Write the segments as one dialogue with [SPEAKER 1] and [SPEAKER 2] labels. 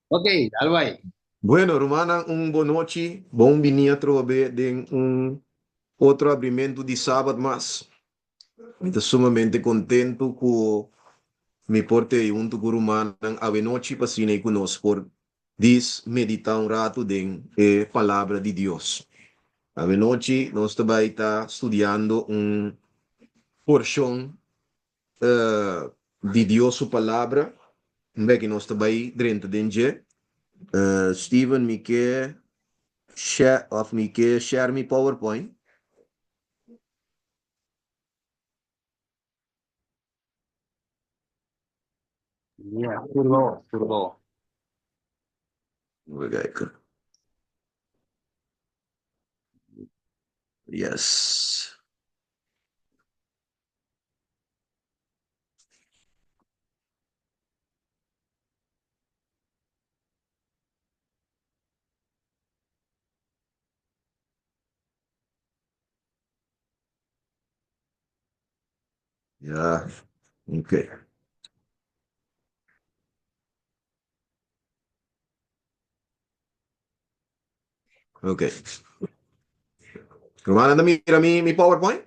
[SPEAKER 1] Ok, dal bai.
[SPEAKER 2] Bueno, rumannan, un bonochi. Bon bini atrobe den un otro abrimentu di Sabat mas. Mi ta sumamente kontentu ku mi por te huntu ku rumannan awenochi pa asina ku nos por dis meditá un ratu den e Palabra di Dios. Awenochi nos ta bai ta studiando un porshon di Dios su Palabra, un beki nos ta bai drenta den dje. Steven, mi ke share of mi ke share mi PowerPoint.
[SPEAKER 1] Yeah, purba, purba.
[SPEAKER 2] Even kijken. Yes. Ja, oké. Oké. Rumannan ta mira mi mi PowerPoint?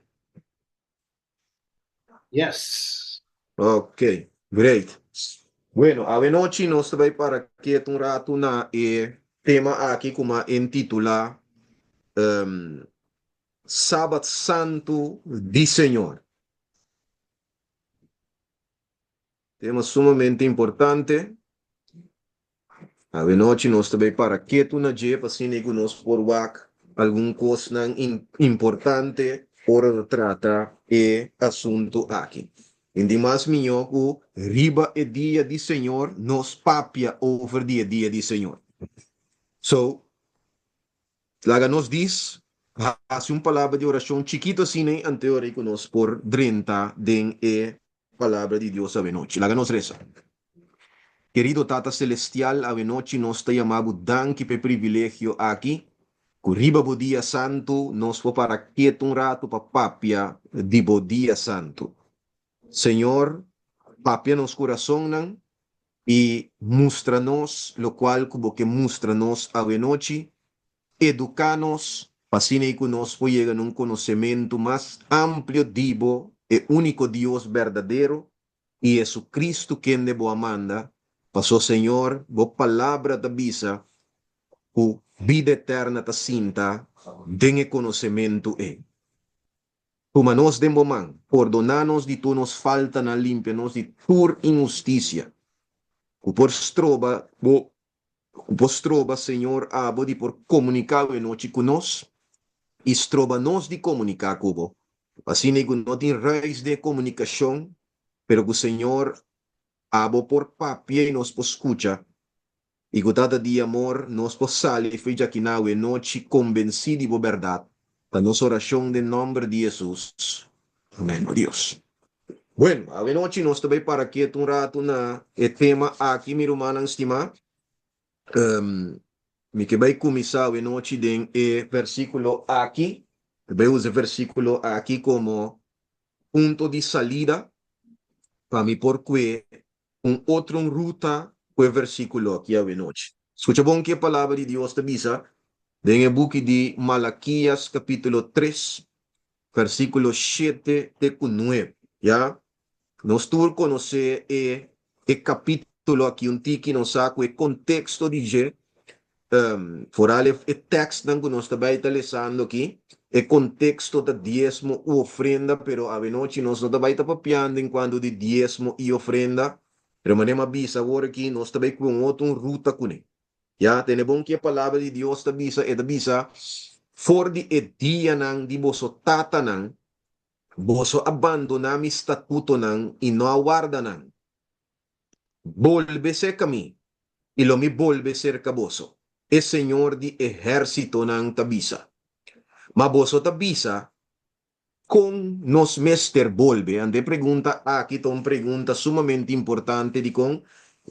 [SPEAKER 1] Yes.
[SPEAKER 2] Ok, great. Bueno, awenochi nos ta bai para ketu un ratu na e tema aki ku m'a intitulá um, Sabat Santu di Señor. Tema sumamente importante. Awenochi nos ta bay para ketu na dje pa asina ku nos por wak algun kosnan importante ora ta trata e asuntu aki. I di mas mihó ku riba e dia di Señor nos papia over di e dia di Señor. So, laga nos dis hasi un palabra di orashon chikitu asina ante ora ku nos por drenta den e Palabra di Dios awenochi. Laga nos resa. Kerido Tata Celestial, awenochi nos ta yama Bo danki pa e privilegio aki, ku riba Bo dia santu nos por para ketu un ratu pa papia di Bo dia santu. Señor, papia nos kurasonnan i mustra nos lokual ku Bo ke mustra nos awenochi. Eduká nos pa asina ei ku nos por yega na un konosementu mas amplio di Bo, e úniko Dios berdadero, i Jesucristo kende Bo a manda. Paso, Señor, Bo Palabra ta bisa ku bida eterna ta sinta den e konosementu ei. Tuma nos den Bo man, pordoná nos di tur nos faltanan, limpia nos di tur inhustisia ku por stroba Bo Ku por stroba Señor abo di por komuniká awenochi ku nos i stroba nos di komuniká ku bo. Asina ku no tin ruis den e komunikashon, pero ku Señor abo por papia i nos por skucha, i ku Tata di amor nos por sali for djakiná awenochi kombensí di bo bèrdat. Ta nos orashon den nòmber di Hesus. Amèn. O Dios. Bueno, awenochi nos ta bai para ketu un ratu na e tema aki, mi rumannan stimá. Mi ke bai kuminsá awenochi den e versíkulo aki. Mi bai usa e versíkulo aki komo punto di salida pa mi por kue un otro ruta ku e versíkulo aki awenochi. Skucha bon ke e Palabra di Dios ta bisa den e buki di Malakias kapítulo tres, versíkulo shete te ku nuebe. Ya, nos tur konosé e e kapítulo aki un tiki, nos sa ku e konteksto di dje, foral e e tèkstnan ku nos ta bai ta lesando aki, e konteksto ta diesmo u ofrenda, pero awenochi nos no ta bai ta papiando enkuanto di diesmo i ofrenda, pero manera mi a bisa awor aki, nos ta bai ku un otro un ruta kuné. Ya, tene bon ki e Palabra di Dios ta bisa, e ta bisa, For di e dianan di boso tatanan, boso a bandoná mi statutonan i no a warda nan. Bolbe serka mi, i lo mi bolbe serka boso, e Señor di ehérsitonan ta bisa. Ma boso ta bisa, Kon nos mester bolbe? Anto e pregunta aki ta un pregunta sumamente importante. Dikon?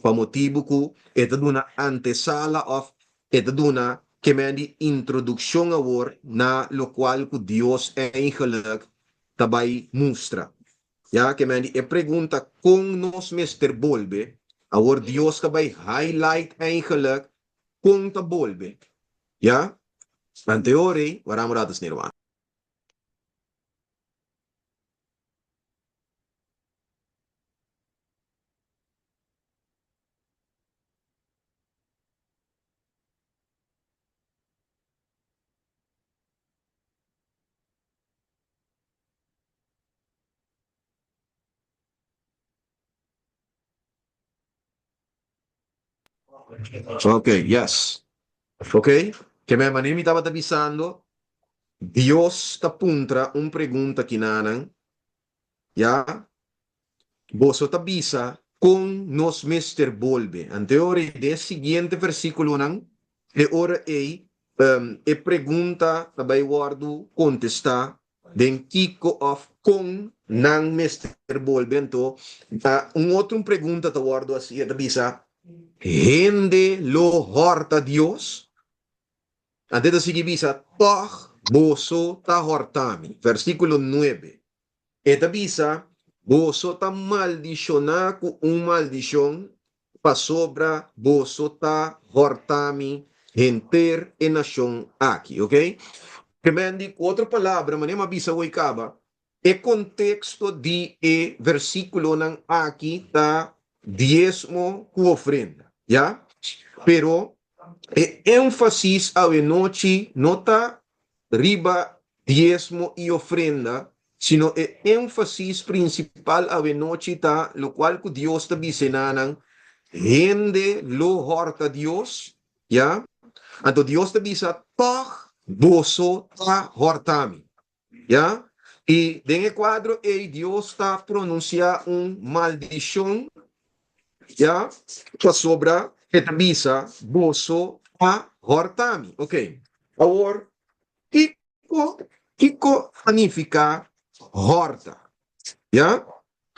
[SPEAKER 2] Pa motibu ku e ta duna antesala òf e ta duna kemen di introdukshon awor na lokual ku Dios eigenlik ta bai mustra. Ya, kemen di e pregunta kon nos mester bolbe. Awor Dios ta bai highlight eigenlijk kon ta bolbe. Ya? Ante ora ei, wara un rato sneer. Ok, yes. Ok, ke men manera mi tabata bisando, Dios ta puntra un pregunta kinanan, ya, boso ta bisa kon nos mester bolbe. Ante ora ei den e siguiente versíkulonan, e ora ei e pregunta ta bai wòrdu kontestá den kiko òf kon nan mester bolbe. Anto un otro pregunta ta wòrdu hasi, e ta bisa, Hende lo hòrta Dios? Anto e ta sigui bisa, Tòg boso ta hòrta mi. Versíkulo nuebe. E ta bisa, Boso ta maldishoná ku un maldishon, pasobra boso ta hòrta mi henter e nashon aki. Oke? Kemendi, ku otro palabra, manera mi a bisa hoy kaba, e konteksto di e versíkulonan aki ta diesmo ku ofrenda, ya? Pero e énfasis awenochi no ta riba diesmo i ofrenda, sino e énfasis prinsipal awenochi ta lokual ku Dios ta bisa na nan, Hende lo hòrta Dios, ya? Anto Dios ta bisa, Tòg boso ta hòrta mi, ya? I den e kuadro ei Dios ta pronunsiá un maldishon, ya? Pasobra e ta bisa, Boso ta hòrta mi. Oke, awor kiko kiko ta nifiká hòrta? Ya?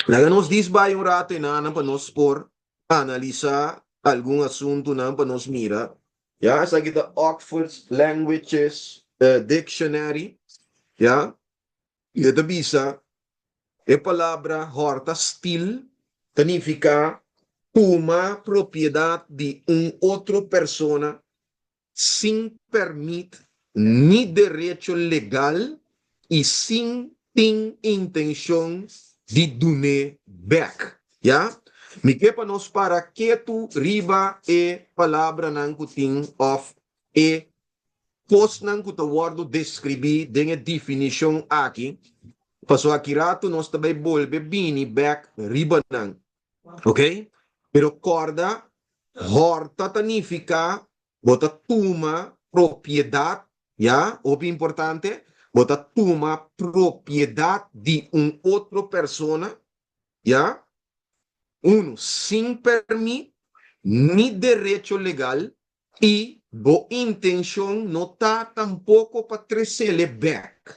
[SPEAKER 2] Laga nos dis bai un rato enanan pa nos por analisá algun asuntunan pa nos mira. Ya, esaki ta Oxford Languages Dictionary, ya, i e ta bisa e palabra hòrta, steal, ta nifiká tuma propiedat di un otro persona sin pèrmit ni derecho legal i sin tin intenshon di dun'é bèk. Ya? Mi ke pa nos para ketu riba e palabranan ku tin òf e kosnan ku ta wòrdu deskribí den e definishon aki, pasobra aki ratu nos ta bai bolbe bini bèk riba nan. Ok? Pero kòrda, hòrta ta nifiká bo ta tuma propiedat, ya, hopi importante, bo ta tuma propiedat di un otro persona, ya, unu, sin pèrmit ni derecho legal I bo intenshon no ta tampoko pa tresele bèk.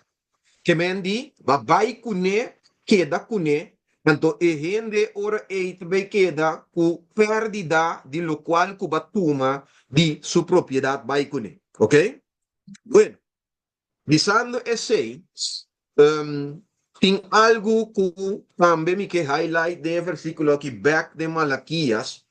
[SPEAKER 2] Ke men di, ba bai kuné, keda kuné, anto e hende ora ei ta bai keda ku pèrdida di lokual ku ba tuma di su propiedat bai kuné. Oke? Bueno, Bisando esei, tin algu ku tambe mi ke highlight den e versíkulo aki bèk den Malakias,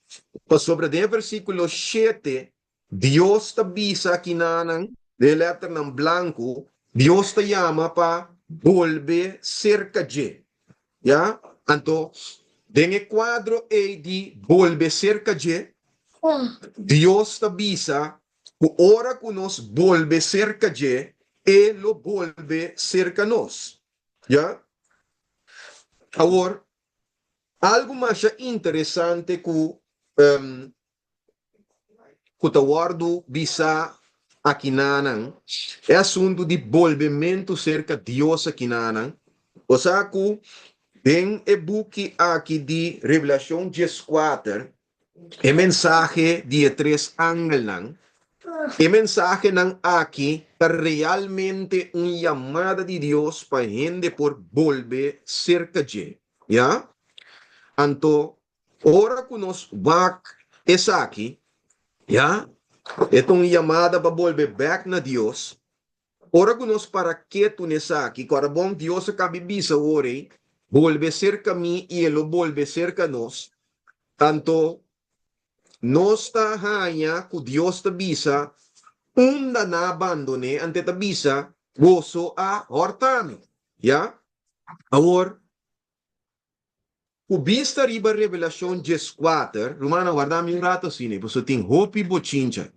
[SPEAKER 2] pasobra den e versíkulo shete Dios ta bisa kinanan den e lèternan blanku, Dios ta yama pa bolbe serka dje. Ya? Anto, den e kuadro ei di bolbe serka dje, Dios ta bisa ku ora ku nos bolbe serka dje, e lo bolbe serka nos. Ya? Awor, algu masha interesante ku ku ta wòrdu bisá akinanan, e asuntu di bolbementu serka Dios akinanan, osea ku den e buki aki di Revelashon dieskuater, e mensahe di e tres angelnan, e mensahenan aki ta realmente un yamada di Dios pa hende por bolbe serka dje. Ya? Anto, ora ku nos wak esaki, ya, e ta un yamada pa bolbe bèk na Dios. Ora ku nos para ketu n'esaki, ku arabon Dios a kabi bisa awor ei, Bolbe serka mi i e lo bolbe serka nos. Anto. Nos ta haña ku Dios ta bisa, Unda nan a bandon'é, anto e ta bisa, Boso a hòrta mi. Ya? Awor, ku bista riba Revelashon 14, rumannan, warda mi un ratu asina, pasobra tin hopi bochincha.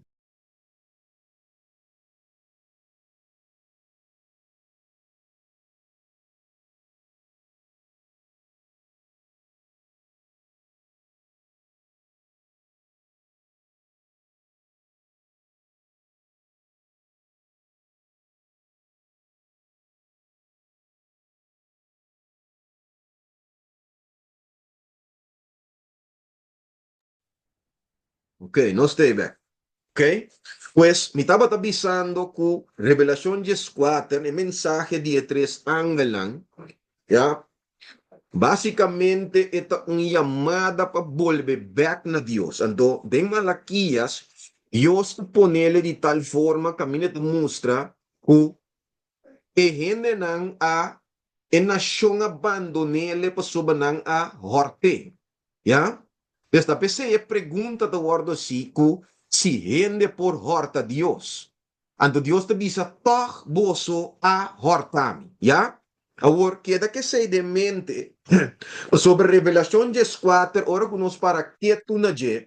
[SPEAKER 2] Ok, nos ta bek. Ok, pues mi tabata bisando ku Revelashon 14, e mensahe di e tres angelnan, ya, Básicamente e ta un yamada pa bolbe bek na Dios. Anto den Malaquías, Dios ta ponele di tal forma caminda ta mustra cu e hendenan a, e nacion a bandonele pasobra nan a hort'é. Ya? Pues ta p'esei e pregunta ta wordo hací cu si hende por horta Dios. Anto Dios ta bisa, Tòg boso a hòrta mi. Ya? Awor, keda ku esei den mente, pasobra Revelashon 14, ora ku nos para ketu na dje,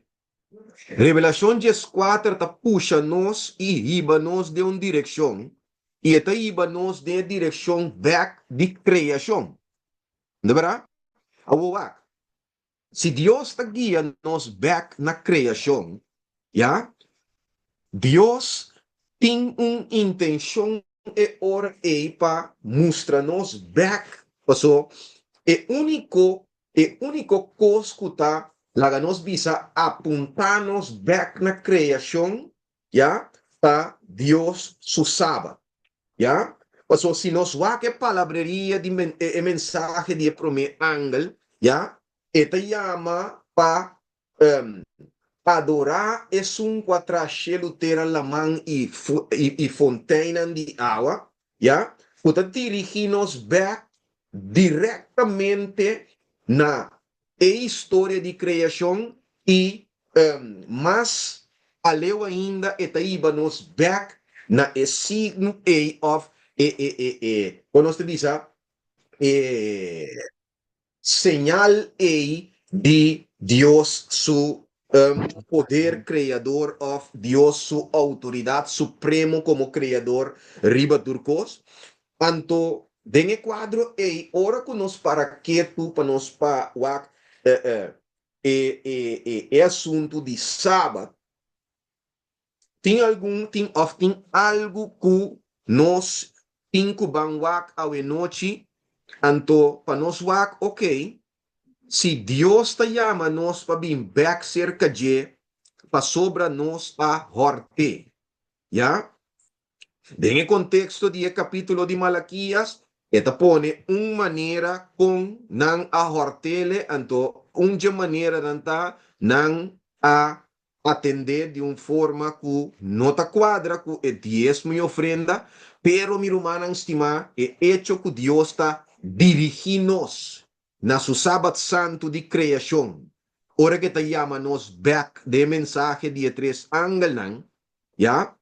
[SPEAKER 2] Revelashon 14 ta pusha nos i hiba nos den un direkshon, i e ta hiba nos den e direkshon bèk di kreashon. No bèrdat? Awor wak, Si Dios ta guia nos bek na kreashon, ya, Dios tin un intenshon e ora ei pa mustra nos bek, paso e úniko e úniko kos ku ta laga nos bisa apuntá nos bek na kreashon, ya, ta Dios su Sabat. Ya? Pasobra si nos wak e palabreria di e mensahe di e promé angel, ya, e ta yama pa adorá esun ku a traha shelu, tera, laman i i fonteinnan di awa, ya, ku ta dirigí nos bèk direktamente na e historia di kreashon i mas aleu ainda e ta hiba nos bek na e signo ei òf e e e e kon nos ta bisa e señal ei di Dios su poder kreador òf Dios su outoridat supremo komo kreador riba tur kos. Anto den e kuadro ei ora ku nos para ketu pa nos pa wak e e e asuntu di Sabat, tin algun tin òf tin algu ku nos tin ku ban wak awenochi? Anto pa nos wak, oke, si Dios ta yama nos pa bin bèk serka dje pasobra nos a hòrt'é, ya? Den e konteksto di e kapítulo di Malakias, e ta pone un manera kon nan a hòrt'ele, anto un dje maneranan ta nan a atendé di un forma ku no ta kuadra ku e diesmo i ofrenda, pero mi rumannan stimá, e echo ku Dios ta dirigí nos na su Sabat santu di kreashon, ora ku e ta yama nos bèk den e mensahe di e tres angelnan, ya,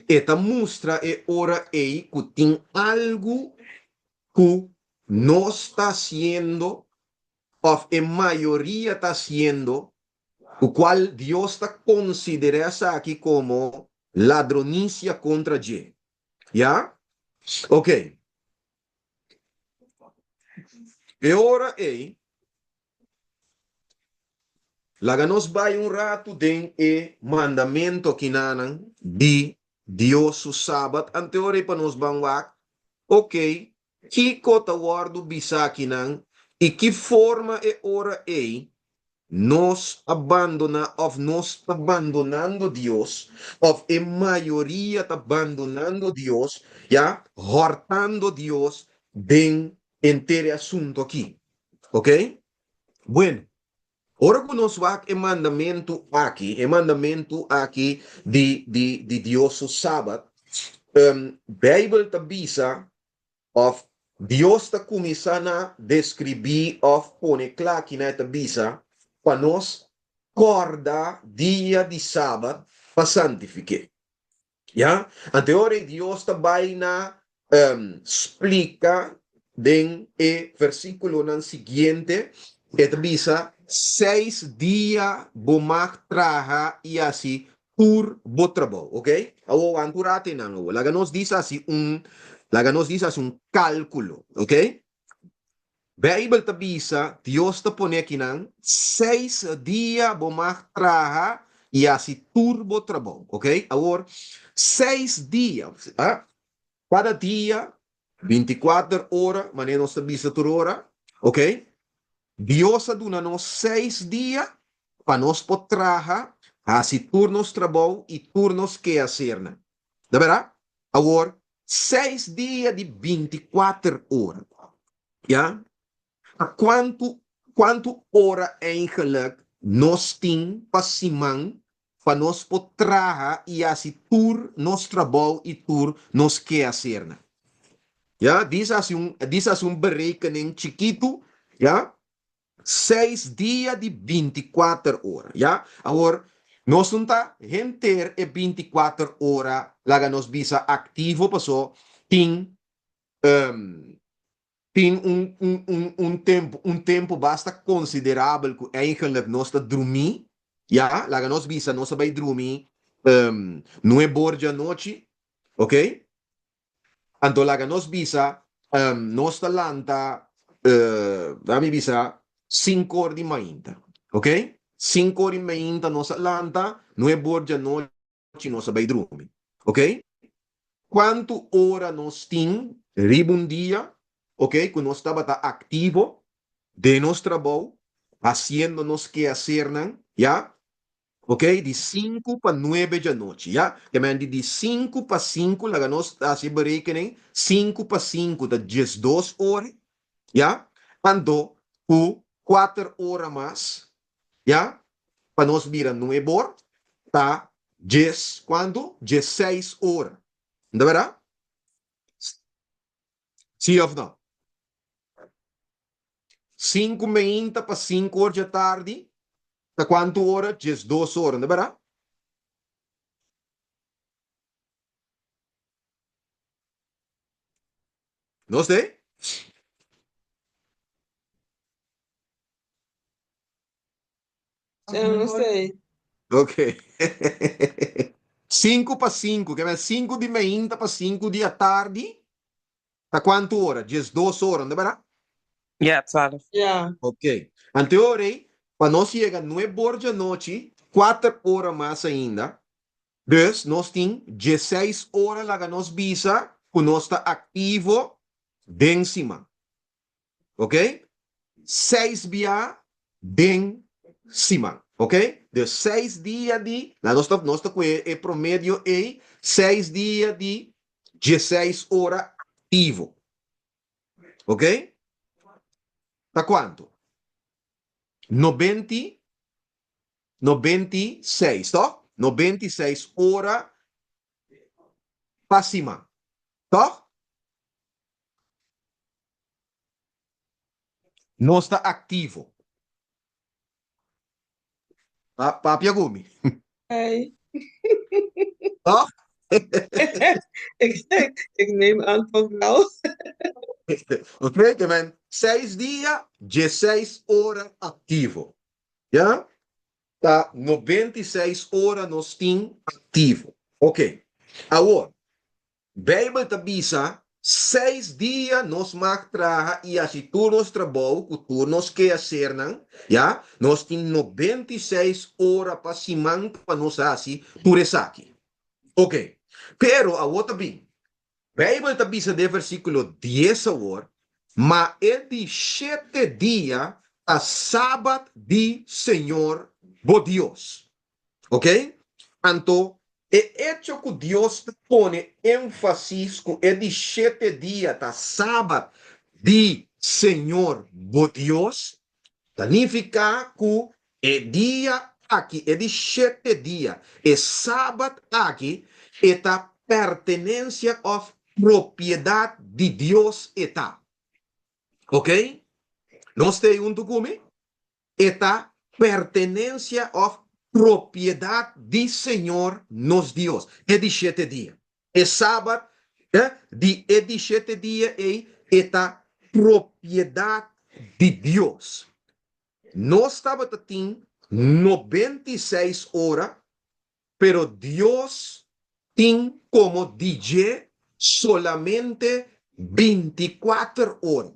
[SPEAKER 2] E ta mustra e ora ei ku tin algu ku nos ta hasiendo òf e mayoria ta hasiendo ku kual Dios ta konsiderá esaki komo ladronisia kontra dje. Ya? Oke. E ora ei, laga nos bai un ratu den e mandamentu akinanan di Dios su Sabat, ante ora ei pa nos ban wak, oke, kiko ta wòrdu bisa akinan i ki forma e ora ei Nos a bandoná òf nos ta bandonando Dios, òf e mayoria ta bandonando Dios, ya, hòrtando Dios den henter e asuntu akí. Oké? Bueno, ora ku nos wak e mandamentu akí, e mandamentu akí di di di Dios su Sabat, Beibel ta bisa Òf, Dios ta kuminsá na deskribí òf pone kla kina e ta bisa pa nos. Kòrda dia di sabat pa santifik'é. Ya, anto e ora ei Dios ta bai na splika den e versíkulonan siguiente, e ta bisa, Seis dia bo mag traha i hasi tur bo trabou. Oke? Awor wak un rato einan awor. Laga nos disa hasi un, laga nos disa hasi un kálkulo. Oke? Beibel ta bisa, Dios ta pone akinan, Seis dia bo mag traha i hasi tur bo trabou. Ok? Awor, seis dia, ah, kada dia, binti kuater ora, manera nos ta bisa tur ora, ok? Dios a duna nos seis dia pa nos por traha, hasi tur nos trabou i tur nos keasernan. Ta berdad? Awor, Seis dia di 24 ora. Ya? Ta kuantu kuantu ora eigenlijk nos tin pa siman pa nos por traha i hasi tur nos trabou i tur nos keasernan? Ya? Dis hasi un dis hasi un berekening chikitu, ya? Seis dia di 24 ora, ya. Awor, nos no ta henter e 24 ora, laga nos bisa aktivo, paso tin, tin un, un, un, un tempu, un tempu basta konsiderabel ku eigenlijk nos ta drumí, ya. Laga nos bisa nos a bai drumi nuebe or djanochi, oké. Anto laga nos bisa, nos ta lanta, laga mi bisa, sinku or di mainta, ok? Sinku or di mainta nos a lanta, nuebe or djanochi nos a bai drumi, ok? Kuantu ora nos tin riba un dia, ok, ku nos tabata aktivo den nos trabou, hasiendo nos keasernan, ya? Ok, di sinku pa nuebe djanochi, ya. Ke men di di sinku pa sinku, laga nos hasi e berekening, sinku pa sinku ta 12 ora, ya. Anto ku kuater ora mas, ya, pa nos bira nuebe or, ta djes, kuantu? 16 ora. No ta berdad? Si of no? Sinku meinta pa sinku or djatardi ta kuantu ora? 12 ora, no berdad? Nos te?
[SPEAKER 3] Eu não sei.
[SPEAKER 2] Ok. Sinku pa sinku, ke men sinku di meinta pa sinku di atardi Ta kuantu ora? 12 ora, no ta berdad?
[SPEAKER 4] Ja, 12.
[SPEAKER 3] Ja.
[SPEAKER 2] Ok. Ante ora ei, pa nos yega nuebe or djanochi, kuater ora mas ainda. Dus nos tin 16 ora laga nos bisa ku nos ta aktivo den siman. Ok? Seis bia den siman. Ok? Dus seis dia di, na nos ta nos ta kue e promedio ei, seis dia di 16 ora aktivo. Ok? Ta kuantu? Nobenti, 96, toch? 96 ora pa siman. Toch? Nos ta aktivo. Pa, papia ku mi.
[SPEAKER 3] Hey.
[SPEAKER 2] Toch?
[SPEAKER 3] Ik, ik neem aan van wel.
[SPEAKER 2] Oké, ke men seis dia, 16 ora aktivo. Ja? Ta 96 ora nos tin aktivo. Oké. Awor, Beibel ta bisa, Seis dia nos mag traha i hasi tur nos trabou ku tur nos keasernan, ya, nos tin 96 ora pa siman pa nos hasi tur esaki. Oke, pero awor ta bin. Beibel ta bisa den versíkulo 10 awor, Ma e di shete dia ta sabat di Señor bo Dios. Ok? Anto, e echo ku Dios ta pone énfasis ku e di shete dia ta Sabat di Señor bo Dios, ta nifiká ku e dia aki, e di shete dia, e Sabat aki, e ta pertenensia òf propiedat di Dios e ta. Ok? Nos ta ei huntu ku mi? E ta pertenensia òf propiedat di Señor nos Dios, e di shete dia. E sabat di e di shete dia ei e ta propiedat di Dios. Nos tabata tin 96 ora, pero Dios tin komo di dje solamente 24 ora.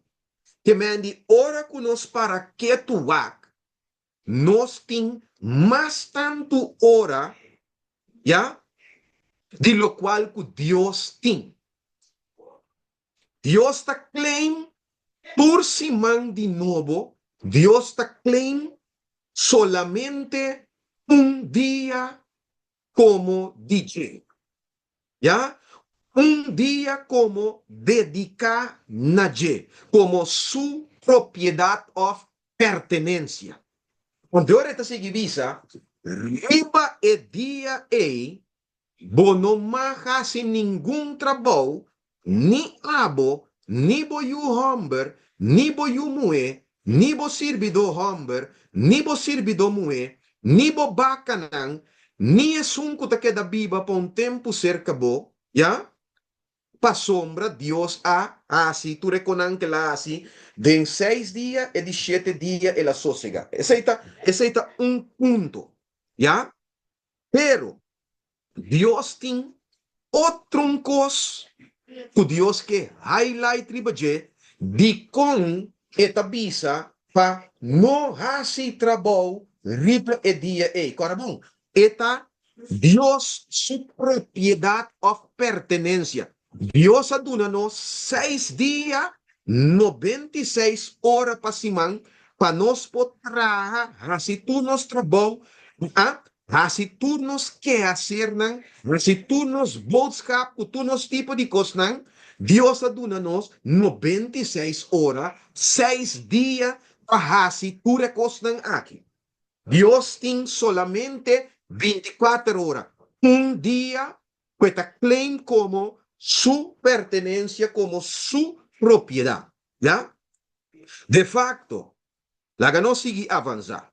[SPEAKER 2] Ke men di ora ku nos para ketu wak, nos tin mas tantu ora ya di lokual ku Dios tin. Dios ta claim tur siman di nobo, Dios ta claim solamente un dia komo di dje. Ya, un dia komo dediká na dje, komo su propiedat òf pertenensia. Anto e ta sigui bisa, Riba e dia ei Bo no mag hasi ningun trabou, ni abo, ni bo yu hòmber, ni bo yu muhé, ni bo sirbidó hòmber, ni bo sirbidó muhé, ni bo bakanan, ni esun ku ta keda biba pa un tempu serka bo, ya, pasobra Dios a hasi tur e konan ku el a hasi den seis dia, e di shete dia el a sosegá. Esei ta, esei ta un punto, ya. Pero, Dios tin otro un kos ku Dios ke highlight riba dje, dikon e ta bisa pa no hasi trabou riba e dia ei. Kòrda bon, e ta Dios su propiedat òf pertenensia. Dios a duna nos seis dia, 96 ora pa siman, pa nos por traha, hasi tur nos trabou, a hasi tur nos kehasernan, hasi tur nos boodskap ku tur nos tipo di kosnan. Dios a duna nos 96 ora, seis dia pa hasi tur e kosnan aki. Dios tin solamente 24 ora, un dia ku e ta claim komo su pertenensia, komo su propiedat. Ya? De facto, laga nos sigui avansa.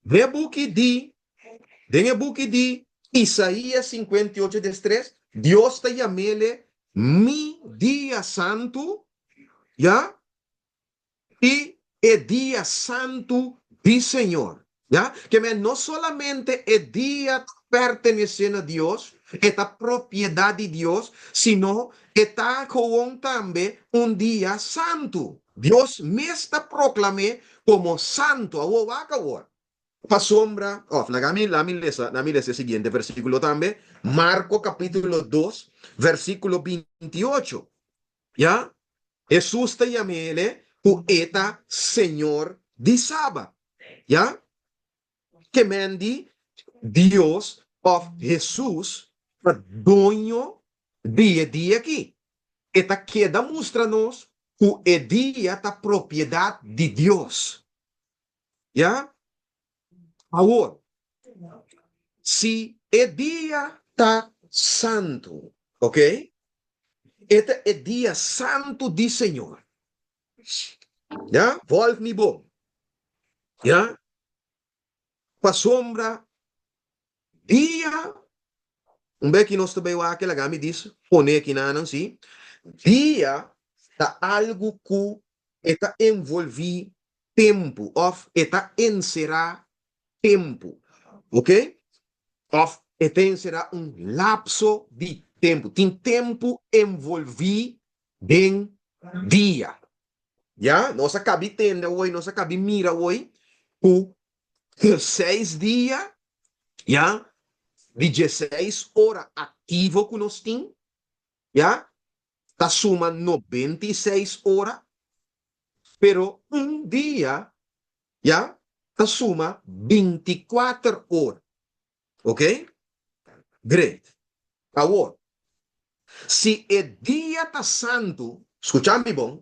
[SPEAKER 2] Den e buki di Den e buki di Isaías 58 des 3, Dios ta yam'ele mi dia santu, ya? I e dia santu di Señor. Ya? Ke men no solamente e dia ta pertenesé na Dios, e ta propiedat di Dios, sino e ta gewoon tambe un dia santu. Dios mes ta proklam'é komo santu. Awor wak awor. Pasobra, òf laga mi, laga mi lesa, laga mi lesa e siguiente versíkulo tambe, Marko kapítulo 2, versíkulo 28. Ya, Hesus ta yam'ele ku e ta Señor di Sabat. Ya, ke men di Dios òf Hesus ta doño di e dia aki. E ta keda mustra nos ku e dia ta propiedat di Dios. Ya, awor, si e dia ta santu, ok, e ta e dia santu di Señor. Ya, volg mi bon. Ya, pasobra dia, un beki nos ta bai wak laga mi dis pone aki nanan si, dia ta algu ku e ta envolví tempu òf e ta enserá tempu, ok? Òf e ta enserá un lapso di tempu. Tin tempu envolví den dia. Ya, nos a kabi tende awor, nos a kabi mira awor ku seis dia, ya, di dieseis ora aktivo ku nos tin, ya, ta suma 96 ora, pero un dia, ya, ta suma 24 ora. Ok? Great. Awor, si e dia ta santu, skucha mi bon,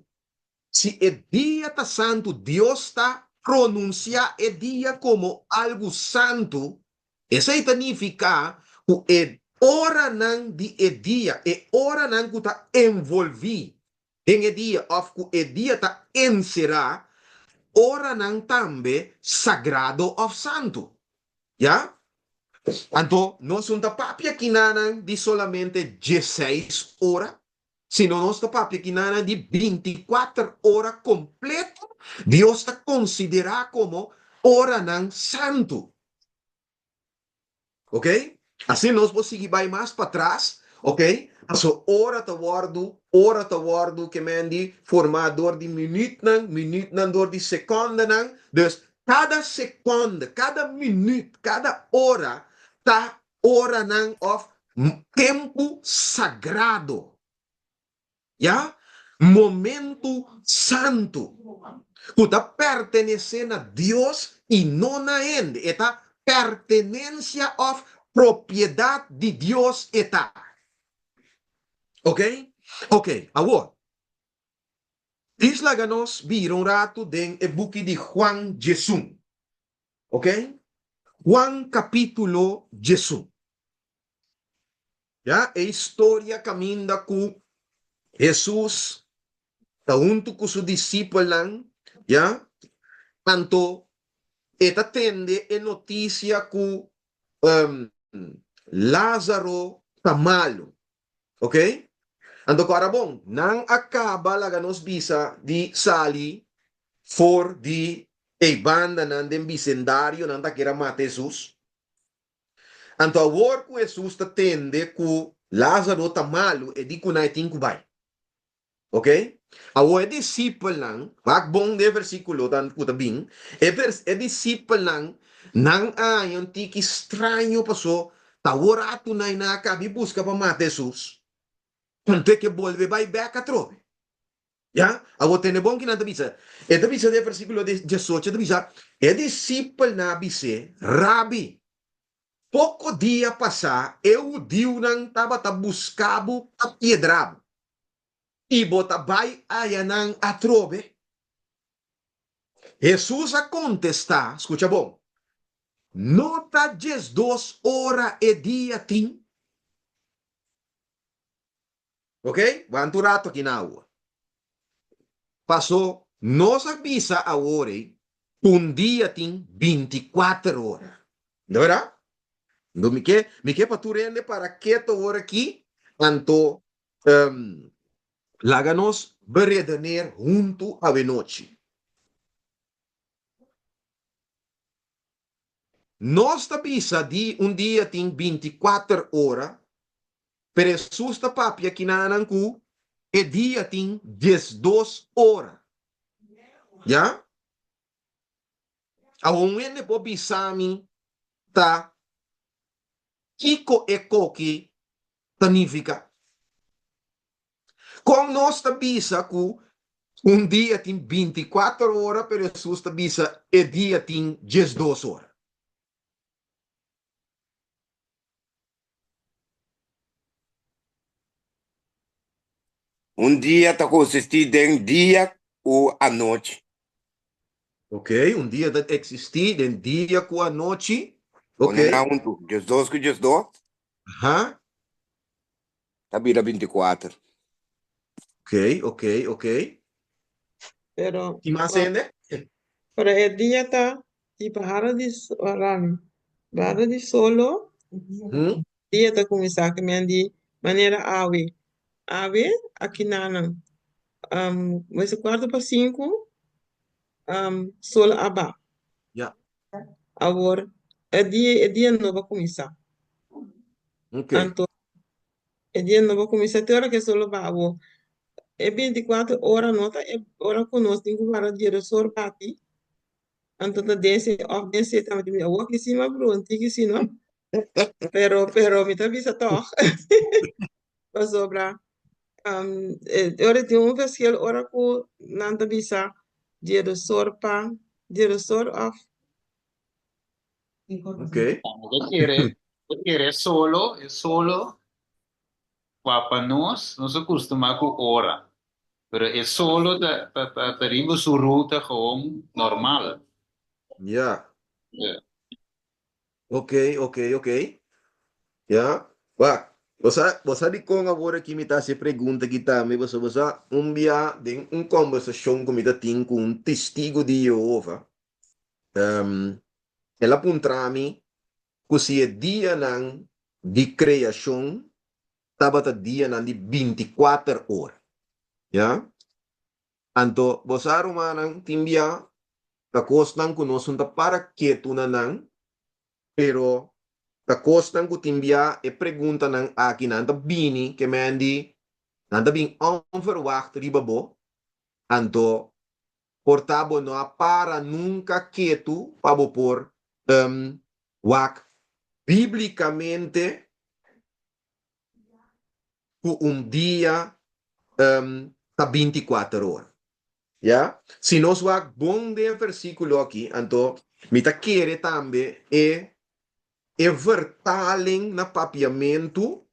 [SPEAKER 2] si e dia ta santu, Dios ta pronunsiá e dia komo algu santu, esei ta nifiká ku e oranan di e dia, e oranan ku ta envolví den e dia òf ku e dia ta enserá. oranan tambe sagrado òf santu. Ya? Anto nos no ta papia kinanan di solamente dieseis ora, sino nos ta papia kinanan di bintikuater ora kompleto Dios ta konsiderá komo oranan santu. Ok? Asina nos por sigui bai mas patras, ok? Paso ora ta wòrdu, ora ta wòrdu ke men di formá dor di minütnan, minütnan dor di sekòndenan. Dus kada sekònde, kada minüt, kada ora ta oranan òf tempu sagrado. Ya, momentu santu ku ta pertenesé na Dios i no na hende. E ta pertenensia òf propiedat di Dios e ta. Ok? Ok, awor, dis laga nos bira un ratu den e buki di Juan djesun. Ok? Juan kapítulo djesun. Ya, e historia kaminda ku Hesus ta huntu ku su disipelnan, ya, anto e ta tende e notisia ku Lázaro ta malu. Ok? Anto ku ora bon, nan a kaba laga nos bisa di sali for di e bandanan den bisendario, nan ta kere a mata Hesus. Anto awor ku Hesus ta tende ku Lázaro ta malu, e di ku nan e tin ku bai. Ok? Awor e disipelnan, wak bon den e versíkulo ku ta bin, e vers, e disipelnan nan a haña un tiki straño paso ta awor ratu nan nan a kabi buska pa mata Hesus, anto e ke bolbe bai bèk atrobe. Ya, awor tende bon kinan ta bisa. E ta bisa den versíkulo diesocho, e ta bisa, E disipelnan a bis'é, Rabi, poko dia pasá e hudiunan tabata buska bo pa piedra bo, i bo ta bai aya nan atrobe? Hesus a kontestá, skucha bon, No ta diesdos ora e dia tin? Ok, wanta un rato aki na awor. Paso nos a bisa awor ei ku un dia tin binti kuater ora. No verdad? Anto mi ke, mi ke pa tur hende para keto awor aki, anto laga nos beredeneer huntu awenochi. Nos ta bisa di un dia tin binti kuater ora, pero Hesus ta papia kinanan ku e dia tin 12 ora. Ya? Awor un hende por bisa mi ta kiko e koki ta nifiká? Kon nos ta bisa ku un dia tin 24 ora pero Hesus ta bisa e dia tin 12 ora?
[SPEAKER 4] Un dia ta konsistí den dia ku anochi.
[SPEAKER 2] Ok, un dia ta eksistí den dia ku anochi. Ok.
[SPEAKER 4] Pone nan huntu, 12 ku 12.
[SPEAKER 2] Aha.
[SPEAKER 4] Ta bira 24.
[SPEAKER 2] Ok, ok, ok.
[SPEAKER 3] Pero,
[SPEAKER 2] Tin mas hende?
[SPEAKER 3] pero e dia ta di bahada di bahada di solo, dia ta kuminsá ku men di manera awe. Awe akinanan um, mester kuarto pa sinku um, sol a ba.
[SPEAKER 2] Ya.
[SPEAKER 3] Awor e dia e dia nobo a kuminsá.
[SPEAKER 2] Ok.
[SPEAKER 3] Anto e dia nobo a kuminsá te ora ku e sol a ba. Awor e 24 ora no ta e ora ku nos tin ku warda dieresor bati. Anto ta den se òf den se tambe mi awor ki si mi a brunti ki si no. Pero pero mi ta bisa tòg. Pasobra um, ora tin un verschil ora ku nan ta bisa dieresor pa dieresor òf
[SPEAKER 2] Ok.
[SPEAKER 1] Mi ta kere, mi ta kere solo, e solo pa pa nos, nos a kustumá ku ora. Pero e solo ta ta ta ta riba su ruta gewoon normal.
[SPEAKER 2] Ja.
[SPEAKER 1] Ja.
[SPEAKER 2] Ok, ok, ok. Ja. Wak. Bo sa, bo sa dikon awor aki mi ta hasi e pregunta aki tambe? Pasobra bo sa, un bia den un kòmbersashon ku mi ta tin ku un Testigu di Yehova, el a puntra mi ku si e dianan di kreashon tabata dianan di binti kuater ora. Ya? Anto, bo sa rumannan, tin bia ta kosnan ku nos no ta para ketu na nan, pero ta kosnan ku tin bia e preguntanan aki nan ta bini ke men di nan ta bin onverwacht riba bo, anto por ta bo no a para nunka ketu pa bo por wak biblikamente ku un dia ta 24 ora. Ya? Si nos wak bon den e versíkulo aki, anto mi ta kere tambe e e vertaling na papiamentu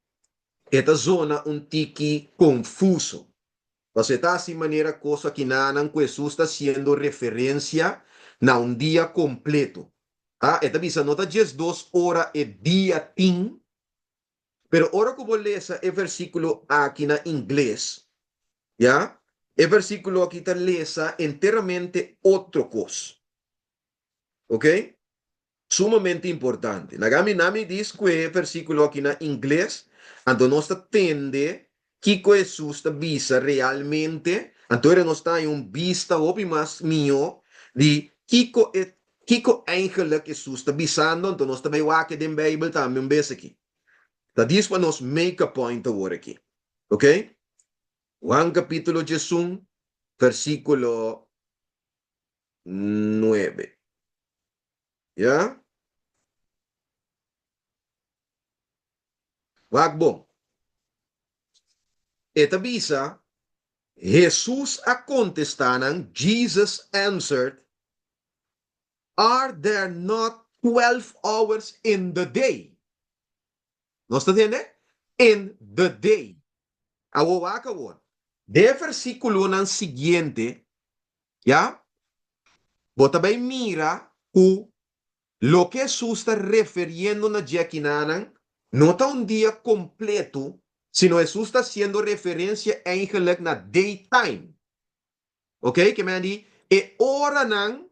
[SPEAKER 2] e ta zona un tiki konfuso. Pasobra e ta hasi manera kos akinanan ku Hesus ta hasiendo referensia na un dia kompleto. A E ta bisa no ta 12 ora e dia tin, Pero ora ku bo lesa e versíkulo aki na ingles, ya, e versíkulo aki ta lesa enteramente otro kos. Ok? Sumamente importante. Laga mi na mi dis ku e versíkulo aki na ingles, anto nos ta tende kiko Hesus ta bisa realmente, anto era nos ta haña un bista hopi mas mihó di kiko e Kiko eigenlijk Hesus ta bisando? Anto nos ta bai wak den Bijbel tambe un bes aki. Ta dis pa nos make a point awor aki. Ok? Juan capítulo 11, versículo 9. Ya? Wak bon. E ta bisa, Hesus a kontestá nan, Jesus answered, Are there not 12 hours in the day? Nos ta tende? In the day. Awor wak awor. Den e versíkulonan siguiente, ya, bo ta bai mira ku loke Hesus ta referiendo na dje akinanan no ta un dia kompletu, sino Hesus ta hasiendo referensia eigenlijk na daytime. Ok, ke men di e oranan,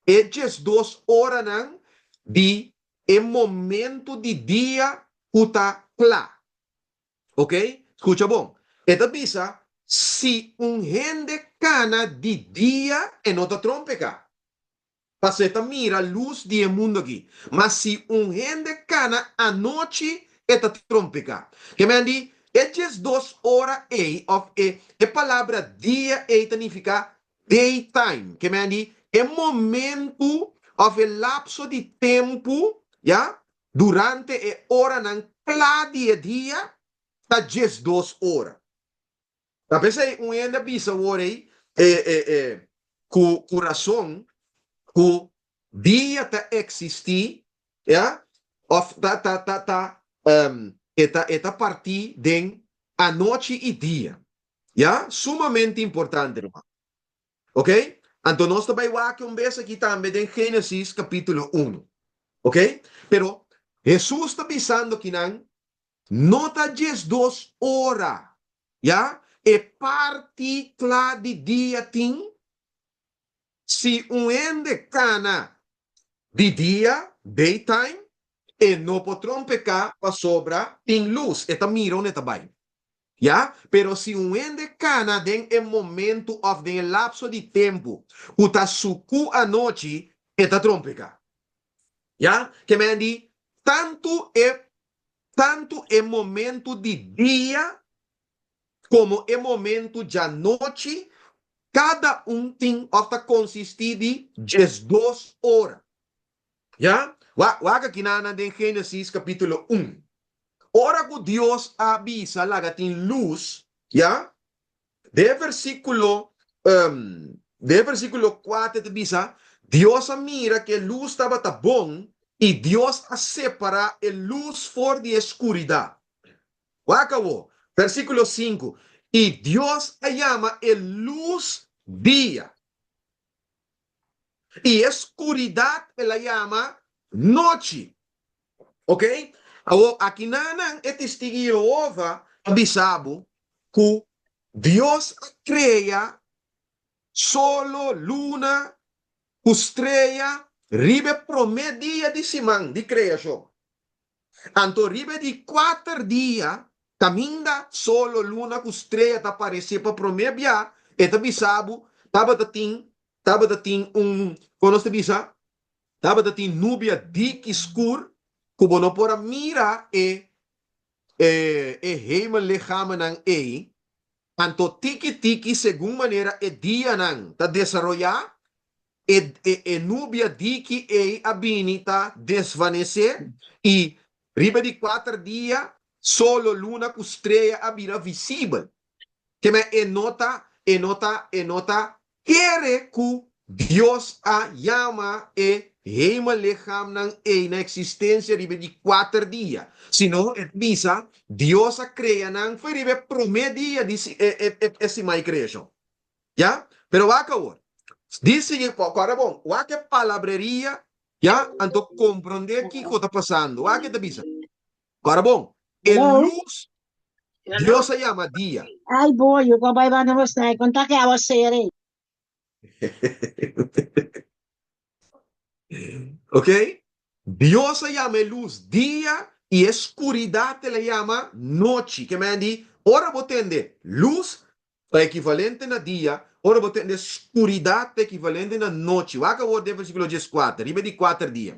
[SPEAKER 2] e 12 oranan di e momento di dia ku ta kla. Ok, skucha bon. E ta bisa, si un hende kana di dia e no ta trompeka. Pasobra e ta mira lus di e mundu aki. Ma si un hende kana anochi, e ta trompeká. Ke men di, e 12 ora ei, òf e e palabra dia ei ta nifiká daytime. Ke men di, e momentu òf e lapso di tempu, ya, durante e oranan kla di e dia ta 12 ora. Ta p'esei un hende a bisa awor ei ku ku rason ku dia ta eksistí, ya, òf ta ta ta ta e ta e ta partí den anochi i dia, ya, sumamente importante ruman. Ok, anto nos ta bai wak un bes aki tambe den Génesis kapítulo 1. Ok, pero Hesus ta bisando kinan no ta 12 ora, ya, e parti kla di dia tin. Si un hende kana di dia, daytime, e no por trompeká pasobra tin lus, e ta mira unda e ta bai. Ya, pero si un hende kana den e momentu òf den e lapso di tempu ku ta sukú anochi, e ta trompeká. Ya, ke men di tantu e tantu e momentu di dia komo e momentu djanochi, kada un tin òf ta konsistí di 12 ora. Ya, wak wak aki nan den Génesis kapítulo 1. Ora ku Dios a bisa laga tin lus, ya, den e versíkulo den e versíkulo 4 ta bisa, Dios a mira ku e lus tabata bon i Dios a separá e lus for di e skuridat. Wak awor, versíkulo 5, I Dios a yama e lus dia. I e skuridat el a yama nochi. Ok? Awor, akinanan e Testigu di Yehova ta bisa bo ku Dios a krea solo, luna ku strea riba e promé dia di siman di kreashon. Anto riba e di kuater dia, kaminda solo, luna ku strea ta aparesé pa promé bia, e ta bisa bo tabata tin tabata tin un, kon nos ta bisa? Tabata tin nubia diki skur ku bo no por a mira e e hemellichamenan ei. Anto tiki tiki segun manera e dianan ta desaroyá, e e nubia diki ei a bini ta desvanesé i riba di kuater dia solo, luna ku strea a bira visibel. Keme e no ta, e no ta, e no ta kere ku Dios a yama e hemellichaamnan ei na eksistensia riba e di kuater dia, sino e ta bisa Dios a krea nan for riba e promé dia di e siman di kreashon. Ya? Pero wak awor. Di sigui, kòrda bon, wak e palabreria, ya, anto komprondé kiko ta pasando. Wak e ta bisa. Kòrda bon, e lus Dios a yama dia.
[SPEAKER 5] Ay boy, yo ko bai banda bos nai kon ta ke awa sere.
[SPEAKER 2] Ok? Dios a yama e lus dia i e skuridat el a yama nochi. Ke men di, ora bo tende lus ta ekivalente na dia, ora bo tende skuridat ta ekivalente na nochi. Wak awor den versíkulo dieskuater, riba e di kuater dia.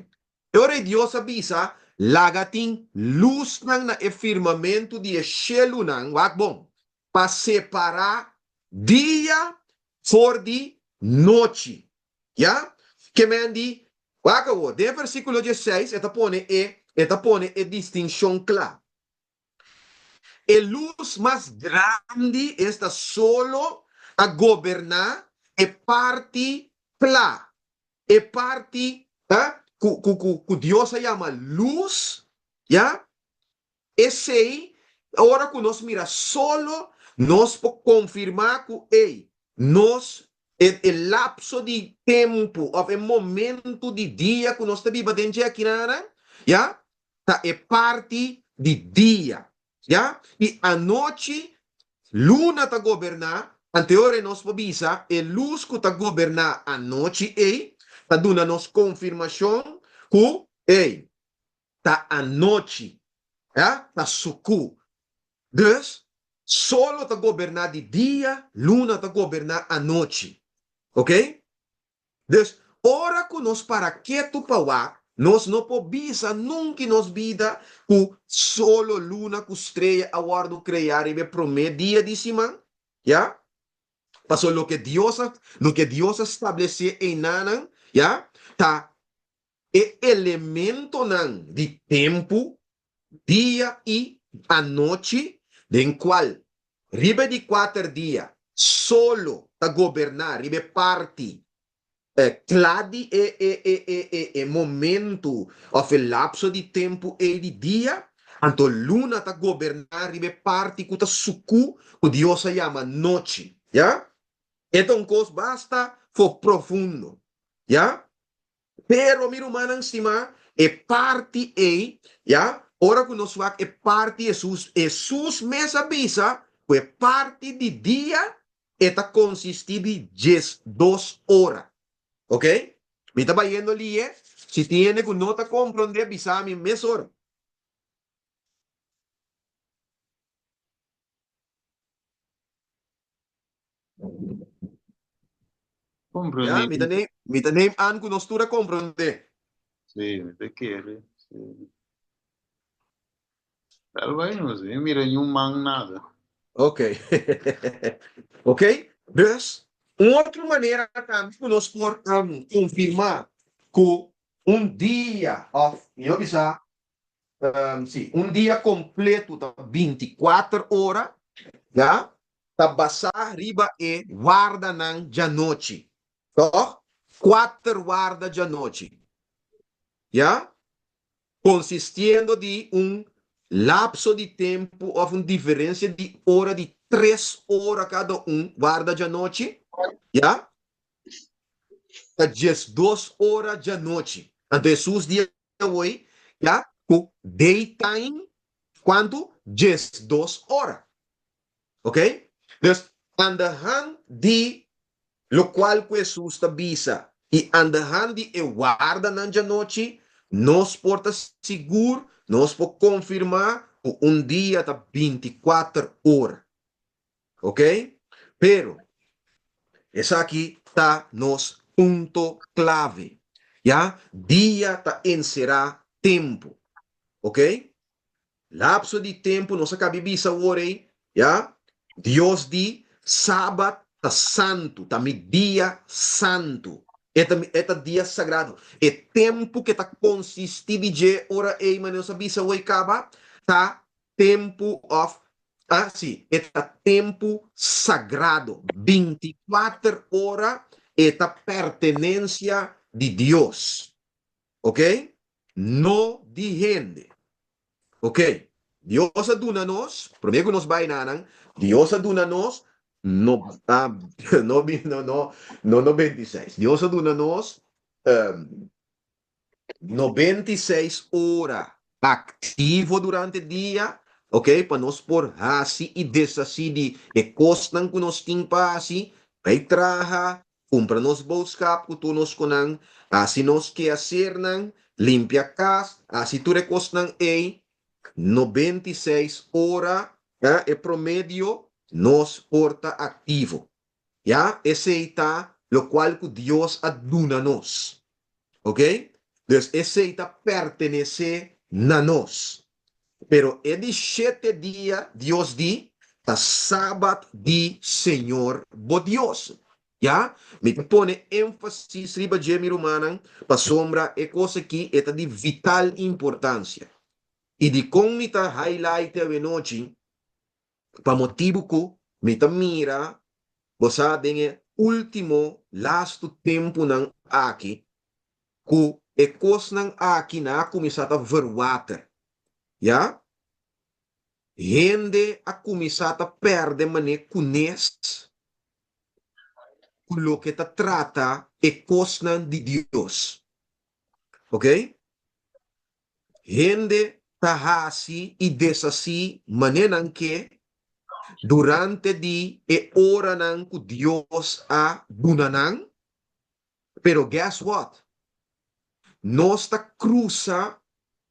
[SPEAKER 2] E ora ei Dios a bisa, Laga tin lusnan na e firmamentu di e shelunan, wak bon, pa separá dia for di nochi. Ya? Ke men di, wak awor, den e versíkulo diesseis e ta pone e, e ta pone e distinshon kla. E lus mas grandi, esta solo, ta goberná e parti kla, e parti ku ku ku Dios a yama lus, ya. Esei, ora ku nos mira solo, nos por konfirmá ku ei, nos, e e lapso di tempu òf e momentu di dia ku nos ta biba den dje akinanan, ya, ta e parti di dia, ya, i anochi luna ta goberná, anteora nos por bisa e lus ku ta goberná anochi ei ta duna nos konfirmashon ku, ei, ta anochi, ya, ta sukú. Dus, solo ta goberná di dia, luna ta goberná anochi. Oke? Dus, ora ku nos para ketu pa wak, nos no por bisa nunki nos bida ku solo, luna ku strea a wòrdu kreá riba e promé dia di siman, ya. Pasobra loke Dios a, loke Dios a stablesé einanan, ya, ta e elementonan di tempu, dia i anochi, den kual riba e di kuater dia solo ta goberná riba e parti kla di e e e e e e momentu òf e lapso di tempu ei di dia, anto luna ta goberná riba e parti ku ta sukú ku Dios a yama nochi. Ya? E ta un kos basta for profundo. Ya? Pero, mi rumannan stimá, e parti ei, ya, ora ku nos wak e parti Hesus, Hesus mes a bisa ku e parti di dia e ta konsistí di diesdos ora. Oke? Mi ta bayendo lié, si tin hende ku no ta komprondé, bisa mi mesora.
[SPEAKER 1] Comprendí.
[SPEAKER 2] Ya, mi ta neem, mi ta neem aan ku nos tur a komprondé.
[SPEAKER 1] Sí, mi ta kere. Sí. Tal bai no sé, mira ni un man nada.
[SPEAKER 2] Ok. Ok, dus un otro manera tambe ku nos por um, konfirmá ku un dia òf mihó bisa Sí, un dia kompletu ta binti kuater ora, ya, ta basá riba e wardanan djanochi, tòg? Kuater warda djanochi, ya, konsistiendo di un lapso di tempu òf un diferensia di ora di tres ora kada un warda djanochi, ya, ta diesdos ora djanochi. Anto Hesus di awoi, ya. Ku daytime kuantu? 12 ora. Ok? Dus aan de hand di lokual ku Hesus ta bisa i aan de hand di e wardanan djanochi, nos por ta sigur, nos por konfirmá ku un dia ta 24 ora. Ok? Pero esaki ta nos punto klave. Ya? Dia ta enserá tempu. Ok? Lapso di tempu nos a kabi bisa awor ei, ya? Dios di, Sabat ta santu, ta mi dia santu. E ta e ta dia sagrado. E tempu ke ta konsistí di dje ora ei, manera nos a bisa awor ei kaba, ta tempu òf ah sí, e ta tempu sagrado. 24 ora e ta pertenensia di Dios. Ok? No di hende. Ok, Dios a duna nos, promé ku nos bai na nan, Dios a duna nos no, ah, no, no, no, no 96. Dios a duna nos um, 96 ora aktivo durante dia, ok, pa nos por hasi i deshasí di e kosnan ku nos tin pa hasi, bai traha, Kumpra nos boodskap ku tur nos konan, hasi nos keasernan, limpia kas, hasi tur e kosnan ei. 96 ora ta e promedio nos por ta aktivo. Ya, esei ta lokual ku Dios a duna nos. Ok? Dus esei ta pertenesé na nos. Pero e di shete dia Dios di, ta Sabat di Señor bo Dios. Ya, mi ta pone énfasis riba dje, mi rumannan, pasobra e kos aki e ta di vital importansia. I dikon mi ta highlight awenochi? Pa motibu ku mi ta mira bo sa den e último lastu tempunan aki ku e kosnan aki nan a kuminsá ta verwater. Ya. Hende a kuminsá ta pèrdè manera kunes ku loke ta trata e kosnan di Dios. Ok? Hende ta hasi i deshasí manera nan ke durante di e oranan ku Dios a duna nan. Pero guess what? Nos ta krusa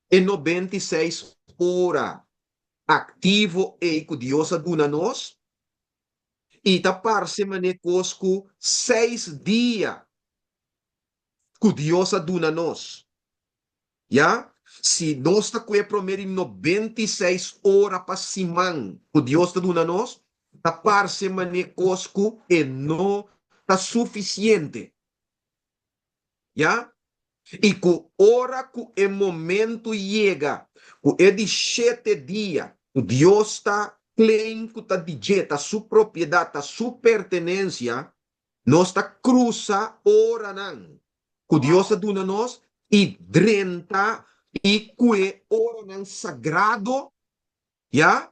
[SPEAKER 2] e 96 ora aktivo ei ku Dios a duna nos i ta parse manera kos ku seis dia ku Dios a duna nos. Ya, si nos ta ku e promé di 96 ora pa siman ku Dios ta duna nos, ta parse manera kos ku e no ta sufisiente. Ya, i ku ora ku e momentu yega ku e di shete dia ku Dios ta claim ku ta di dje, ta su propiedat, ta su pertenensia, nos ta krusa oranan ku Dios a duna nos i drenta i kue oranan sagrado, ya,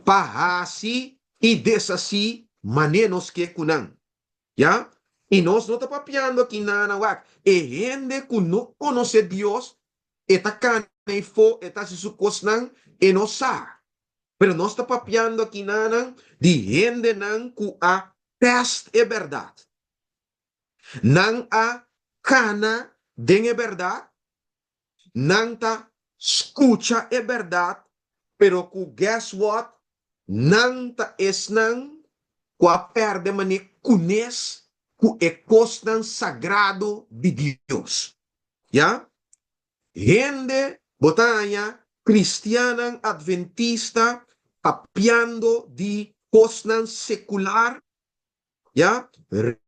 [SPEAKER 2] pa hasi i deshasí manera nos ke ku nan, ya. I nos no ta papiando aki nana, wak, e hende ku no konosé Dios, e ta kana ei fo, e ta hasi su kosnan, e no sa. Pero nos ta papiando aki nana di hendenan ku a tèst e bèrdat. Nan a kana den e bèrdat, nan ta skucha e bèrdat, pero ku guess what? Nan ta esnan ku a pèrdè manera kunes ku e kosnan sagrado di Dios. Ya? Hende bo ta haña kristiannan adventista papiando di kosnan sekular ya,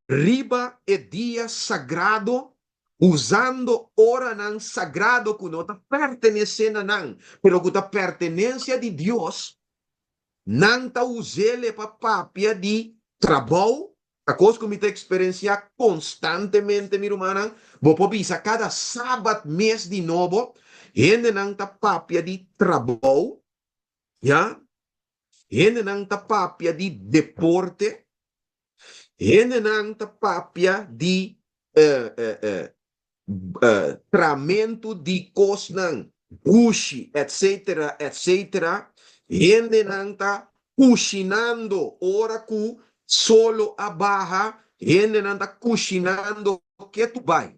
[SPEAKER 2] riba e dia sagrado, usando oranan sagrado ku no ta pertenesé na nan, pero ku ta pertenensia di Dios, nan ta us'el pa papia di trabou, ta kos ku mi ta eksperensiá konstantemente, mi rumannan, bo por bisa kada sabat mes di nobo, hendenan ta papia di trabou, ya, Hendenan ta papia di deporte, hendenan ta papia di tramentu di kosnan. Gushi, etc. Etc. Hendenan ta kushinando ora ku solo a baha, hendenan ta kushinando ketu bai.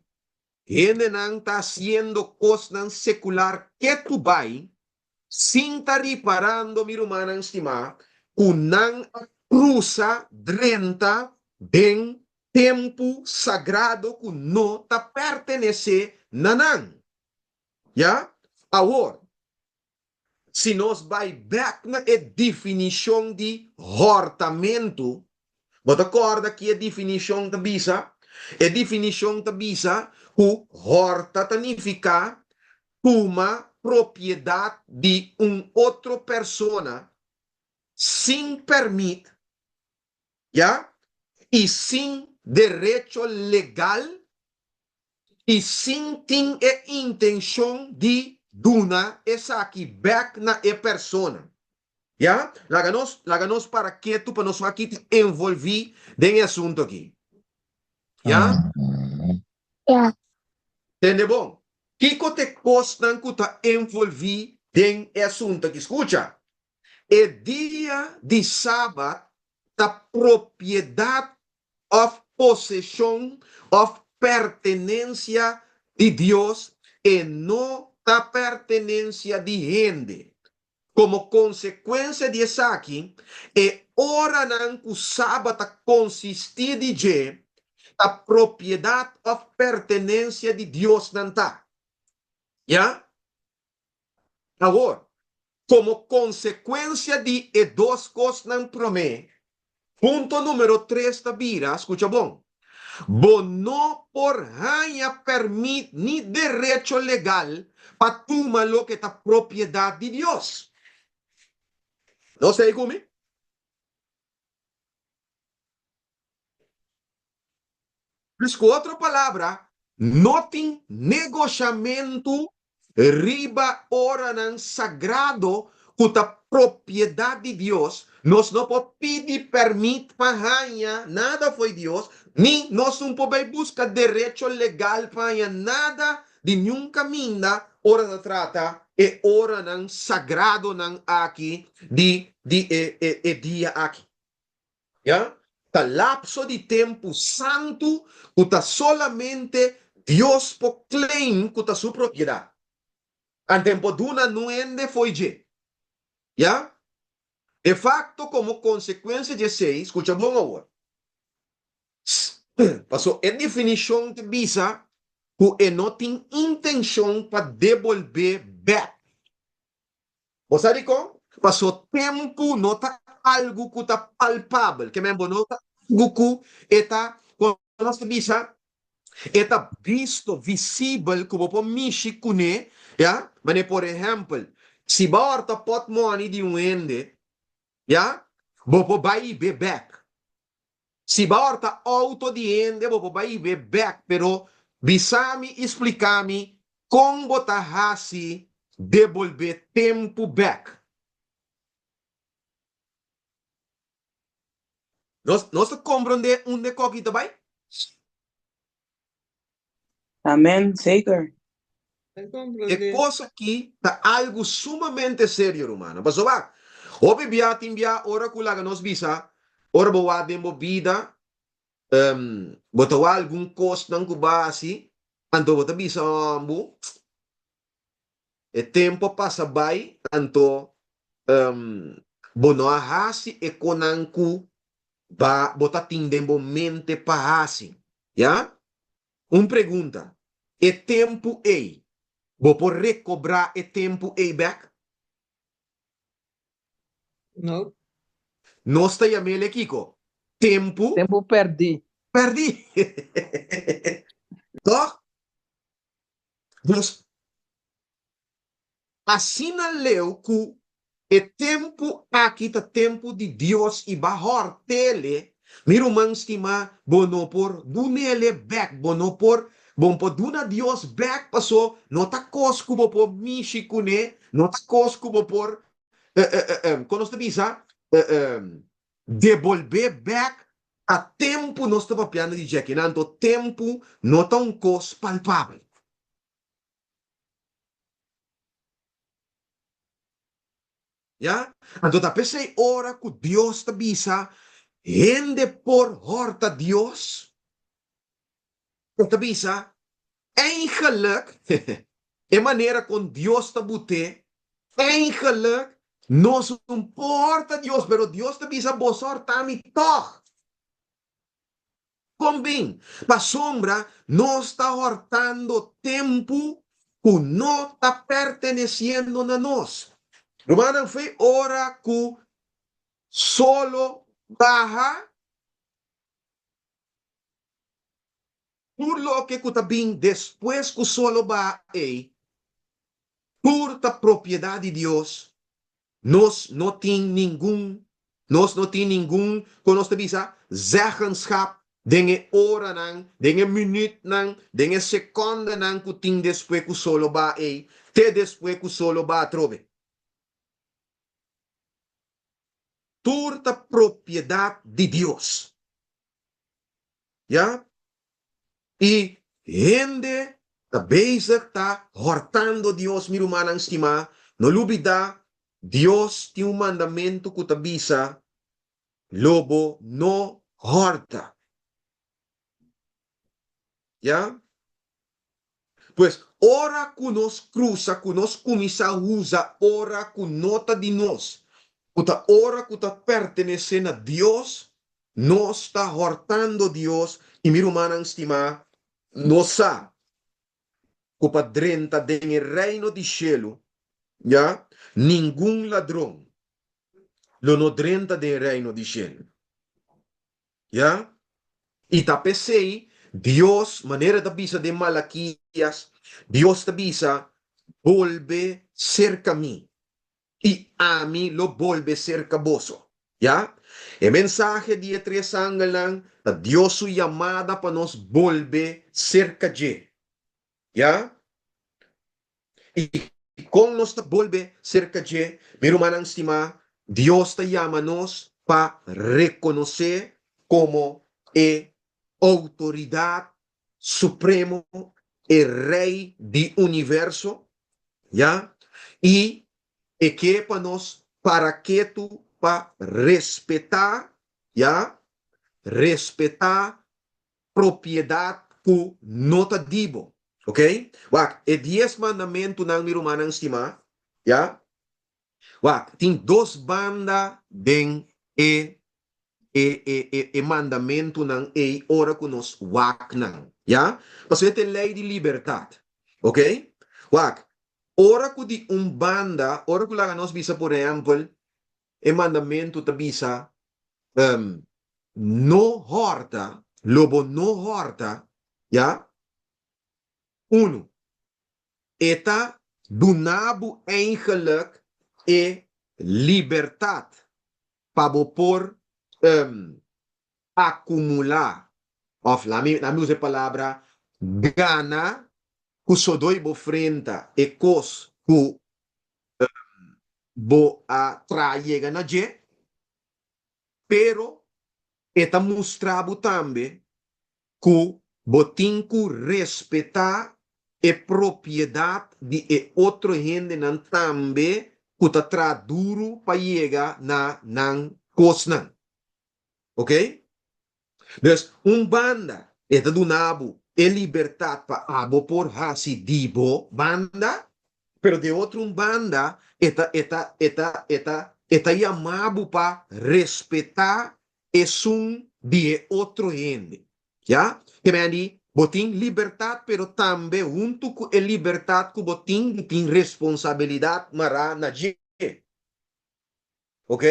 [SPEAKER 2] Hendenan ta hasiendo kosnan sekular ketu bai sin ta riparando, mi rumannan stimá, ku nan a krusa drenta den tempu sagrado ku no ta pertenesé na nan. Ya? Awor, si nos bai bèk na e definishon di hòrtamentu, bo ta kòrda ki e definishon ta bisa? E definishon ta bisa ku hòrta ta nifiká tuma propiedat di un otro persona sin pèrmit, ya, i sin derecho legal i sin tin e intenshon di duna esaki bèk na e persona. Ya? Laga nos, laga nos para ketu pa nos wak ki ta envolví den e asuntu aki. Ya?
[SPEAKER 5] Ya.
[SPEAKER 2] Tende bon. Kiko ta e kosnan ku ta envolví den e asuntu aki? Skucha. E dia di Sabat ta propiedat òf poseshon òf pertenensia di Dios, e no ta pertenensia di hende. Komo konsekuensia di esaki, e oranan ku Sabat ta konsistí di dje ta propiedat òf pertenensia di Dios nan ta. Ya? Awor, komo konsekuensia di e dos kosnan promé, punto número tres ta bira, skucha bon, bo no por haña pèrmit ni derecho legal pa tuma loke ta propiedat di Dios. Nos ta ei ku mi? Pues ku otro palabra, no tin negoshamentu riba oranan sagrado ku ta propiedat di Dios. Nos no por pidi pèrmit pa haña nada fo'i Dios, ni nos no por bai buska derecho legal pa haña nada di niun kaminda ora ta trata e oranan sagradonan aki di di e e dia aki. Ya, ta lapso di tempu santu ku ta solamente Dios por claim ku ta su propiedat. Anten por duna nun hende fo'i dje. Ya, de facto komo konsekuensia di esei, skucha bon awor, paso e definishon ta bisa ku e no tin intenshon pa debolbé bèk. Bo sa dikon? Paso tempu no ta algu ku ta palpabel. Ke men bo no ta algu ku e ta, kon nos ta bisa, e ta bisto, visibel, ku bo por mishi kuné, ya. Manera por ehèmpel, si bo a hòrta pòtmòni di un hende, ya, bo por bai i be bèk. Si bo a hòrta outo di hende bo por bai i be bèk pero bisa mi i splika mi kon bo ta hasi debolbé tempu bèk. Nos nos ta komprondé unda e koki ta bai?
[SPEAKER 3] Amen, zeker.
[SPEAKER 2] E kos aki ta algu sumamente serio, rumannan. Pasobra hopi bia tin bia ora ku laga nos bisa, ora bo wak den bo bida, bo ta wak algun kosnan ku bo a hasi, anto bo ta bisa bo, e tempu a pasa bai, anto bo no a hasi e konan ku ba bo ta tin den bo mente pa hasi. Ya? Un pregunta, e tempu ei, bo por rekobrá e tempu ei bèk?
[SPEAKER 3] No.
[SPEAKER 2] Nos ta yam'el e kiko? Tempu.
[SPEAKER 6] Tempu pèrdí.
[SPEAKER 2] Pèrdí. Tòg? Dus, Asina leu ku e tempu aki ta tempu di Dios i ba hòrt'Ele, mi ruman stimá, bo no por dun'Ele bèk, bo no por, bo por duna Dios bèk pasó no ta kos ku bo por mishi kuné, no ta kos ku bo por, kon nos ta bisa, debolbé bèk, ta tempu nos ta papiando di dje akinan, anto tempu no ta un kos palpabel. Ya? Anto ta p'esei ora ku Dios ta bisa hende por hòrta Dios, e ta bisa eigenlijk e manera kon Dios ta but'é, eigenlijk nos no por hòrta Dios, pero Dios ta bisa boso hòrta mi tòg. Kon bin? Pasobra nos ta hòrtando tempu ku no ta pertenesiendo na nos. Rumannan, fo'i ora ku solo baha, tur loke ku ta bin despues ku solo baha ei, tur ta propiedat di Dios. Nos no tin ningun, nos no tin ningun, kon nos ta bisa, zeggenschap den e oranan, den e minütnan, den e sekòndenan ku tin despues ku solo ba ei, te despues ku solo ba atrobe. Tur ta propiedat di Dios. Ya? I hende ta bezig ta hòrtando Dios, mi rumannan stimá. No lubidá, Dios tin un mandamentu ku ta bisa, Lo bo no hòrta. Ya? Pues, ora ku nos krusa, ku nos kuminsá usa ora ku no ta di nos, ku ta ora ku ta pertenesé na Dios, nos ta hòrtando Dios. I mi rumannan stimá, nos sa ku pa drenta den e Reino di shelu, ya, ningun ladron lo no drenta den e Reino di shelu. Ya? I ta p'esei Dios, manera e ta bisa den Malakias, Dios ta bisa, Bolbe serka mi, i ami lo bolbe serka boso. Ya? E mensahe di e tres angelnan ta Dios su yamada pa nos bolbe serka dje. Ya? I kon nos ta bolbe serka dje? Mi rumannan stimá, Dios ta yama nos pa rekonosé komo e Outoridat Supremo, e Rei di universo, ya, i e ke pa nos para ketu pa respetá, ya, respetá propiedat ku no ta di bo. Ok? Wak, e dies mandamentunan, mi rumannan stimá, ya? Wak, tin dos banda den e e e e e mandamentunan ei ora ku nos wak nan, ya? Pasobra e ta e lei di libertat. Ok? Wak, ora ku di un banda, ora ku laga nos bisa por ehèmpel, E mandamentu ta bisa, No hòrta, lo bo no hòrta, ya? Unu, e ta duna bo eigenlik e libertat pa bo por akumulá, òf lami lami usa e palabra gana ku sodoi bo frenta e kos ku bo a traha yega na dje, pero e ta mustra bo tambe ku bo tin ku respetá e propiedat di e otro hendenan tambe ku ta traha duru pa yega na nan kosnan. Ok? Dus, un banda e ta duna bo e libertat pa abo por hasi di bo banda, pero di otro un banda e ta e ta e ta e ta e ta yama bo pa respetá esun di e otro hende. Ya? Ke men di, bo tin libertat pero tambe huntu ku e libertat ku bo tin, bo tin responsabilidat mará na dje. Ok?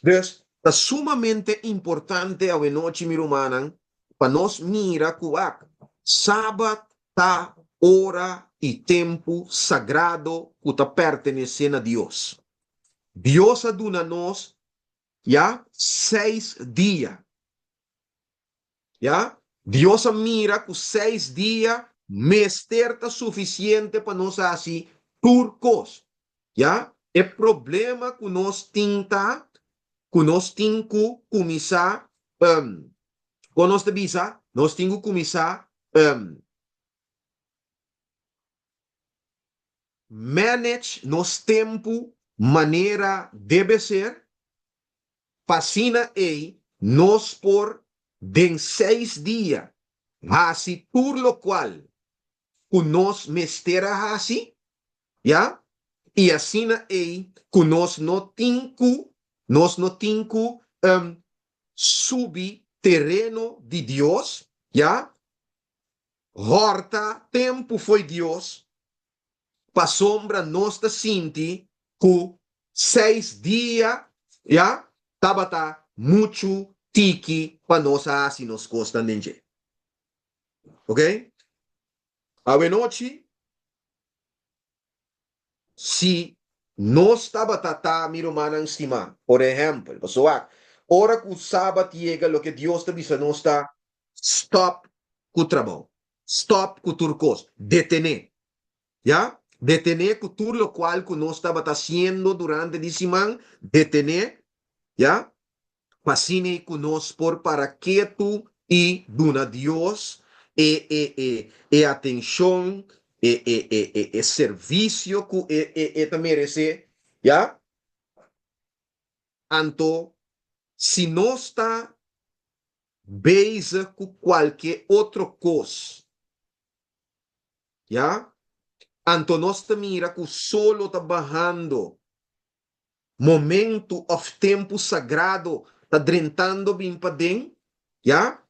[SPEAKER 2] Dus, ta sumamente importante awenochi, mi rumannan, pa nos mira ku wak, Sabat ta ora i tempu sagrado ku ta pertenesé na Dios. Dios a duna nos, ya, seis dia. Ya, Dios a mira ku seis dia mester ta sufisiente pa nos hasi tur kos. Ya, e problema ku nos tin ta ku nos tin ku kuminsá, kon nos ta bisa? Nos tin ku kuminsá manage nos tempu. manera debe ser, pa asina ei nos por den seis dia hasi tur lokual ku nos mester a hasi, ya, i asina ei ku nos no tin ku, nos no tin ku subi tereno di Dios, ya, hòrta tempu fo'i Dios, pasobra nos ta sinti ku seis dia, ya, tabata muchu tiki pa nos a hasi nos kosnan den dje. Ok? Awenochi, si nos tabata ta mi rumannan stimá, por ehèmpel, pasobra wak, ora ku sabat yega loke Dios ta bisa nos ta, stòp ku trabou, stòp ku tur kos, detené. Ya? Detené ku tur lokual ku nos tabata hasiendo durante di siman, detené, ya? Pa asina ku nos por para ketu i duna Dios e e e e atenshon, e e e e e servisio ku e e e ta meresé, ya. Anto si nos ta bezig ku kualke otro kos, ya, anto nos ta mira ku solo ta bahando. Momentu òf tempu sagrado ta drentando bin paden, ya?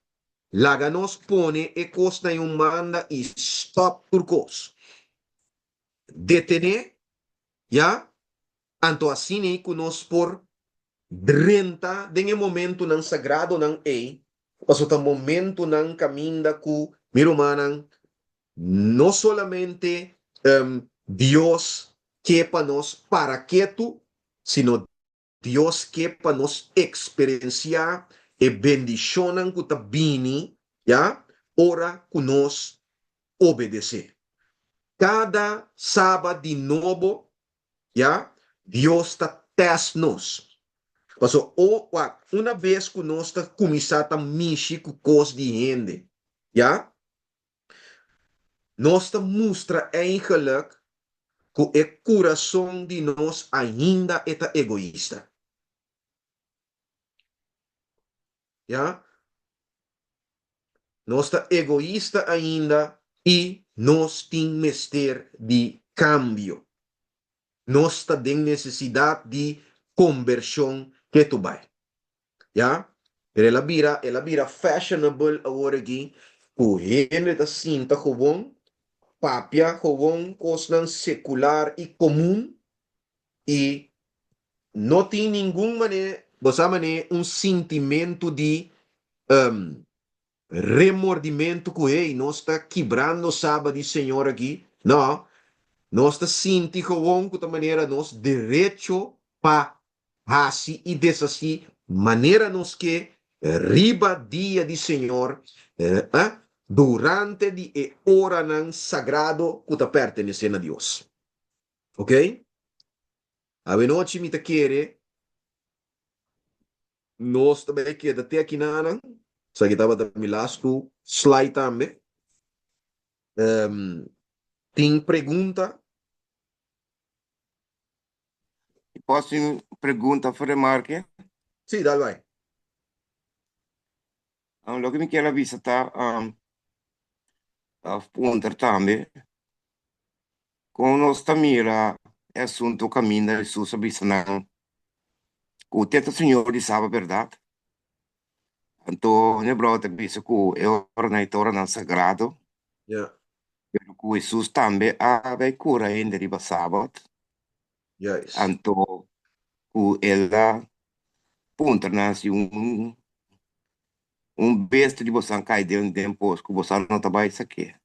[SPEAKER 2] Laga nos pone e kosnan un banda i stòp tur kos. Detené, ya? Anto asina ku nos por drenta den e momentunan sagradonan ei, pasobra ta momentunan kaminda ku, mi rumannan, No solamente Dios ke pa nos para ketu, sino Dios ke pa nos eksperensiá e bendishonnan ku ta bini, ya, ora ku nos obedesé. Kada Sabat di nobo, ya, Dios ta tèst nos. Pasobra o, wak, una bes ku nos ta kuminsá ta mishi ku kos di hende, ya, Nos ta mustra eigenlijk ku e kurason di nos ainda e ta egoista. Ya? Nos ta egoista ainda i nos tin mester di kambio. Nos ta den nesesidat di kombershon ketu bai. Ya, pero el a bira, el a bira fashionable awor aki ku hende ta sinta gewoon papia gewoon kosnan sekular i komun i no tin ningun manera, bo sa manera un sintimentu di Remordimentu ku hey nos ta kibrando Saba di Señor aki? No, nos ta sinti gewoon ku ta manera nos derecho pa hasi i deshasí manera nos ke riba dia di Señor, durante di e oranan sagrado ku ta pertenesé na Dios. Ok? Awenochi mi ta kere. Nos ta bay keda te akinanan. Esaki tabata mi lastu slide tambe. Tin pregunta?
[SPEAKER 4] Mi por haci un pregunta of remarke?
[SPEAKER 2] Sí, dal bay.
[SPEAKER 4] Loke mi kier a bisa ta, of puntra tambe, Kon nos ta mira e asuntu kaminda Hesus a bisa nan ku te ta Señor di Saba bèrdat? Anto ne bròder ta bisa ku e oranan ei ta oranan sagrado, pero ku Hesus tambe a bai kura hende riba Sabat. Anto ku el a puntra nan si un un bestia di bosan kai den pos ku bosan no ta bai sak'é.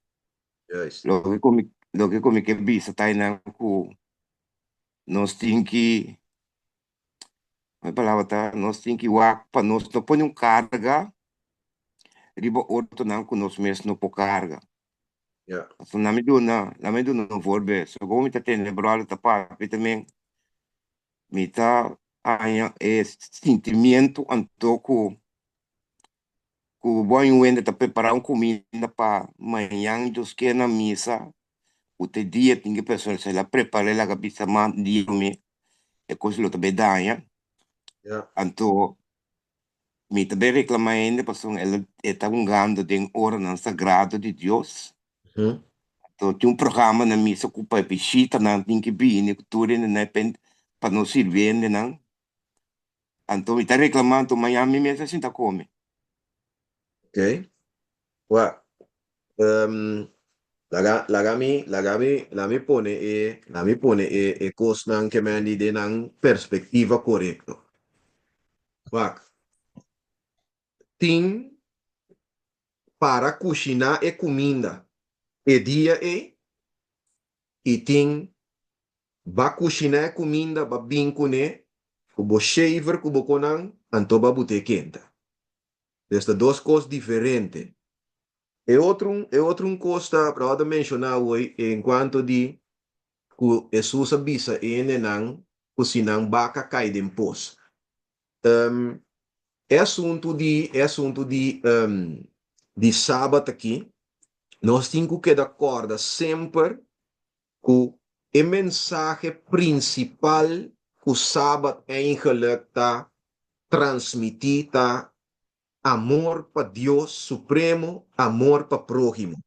[SPEAKER 2] Juist.
[SPEAKER 4] Loke ku mi, loke ku mi ke bisa ta einan ku nos tin ki, e palabra ta, nos tin ki wak pa nos no pone un karga riba otronan ku nos mes no por karga.
[SPEAKER 2] Ja.
[SPEAKER 4] Pasobra na mi duna, na mi duna un voorbeeld. Segun mi ta tende bròder ta papia tambe, mi ta haña e sentimiento anto ku ku bo ainda ta prepará un kuminda pa mañan Dios ke na misa ku te dia tin ke persona sali a prepar'é laga bisa mas dia promé. E kos lo ta bay daña. Anto mi ta bay reclama hende pasobra el e ta hungando den oranan sagrado di Dios. Anto tin un programa na misa ku pa e bishitanan tin ki bini ku tur hendenan pa nos sirbi hendenan. Anto mi ta reclama anto mañana mi mes a sinta come.
[SPEAKER 2] Ok. Wak. Laga, laga mi, laga mi, la mi pone e, la mi pone e, e kosnan ke men di den nan perspektiva korekto. Wak. Tin para kushiná e kuminda e dia ei i tin Ba kushiná e kuminda, ba bin kuné ku bo shaver ku bo konan, anto ba but'é kenta. Des ta dos kos diferente. E otro un, e otro un kos ta, bròder menshoná awor enkuanto di ku Hesus a bisa e hendenan ku si nan baka kai den pos. E asuntu di, e asuntu di, di Sabat aki, nos tin ku keda kòrda semper ku e mensahe prinsipal ku Sabat eigenlik ta transmití ta amor pa Dios Supremo, amor pa próhimo.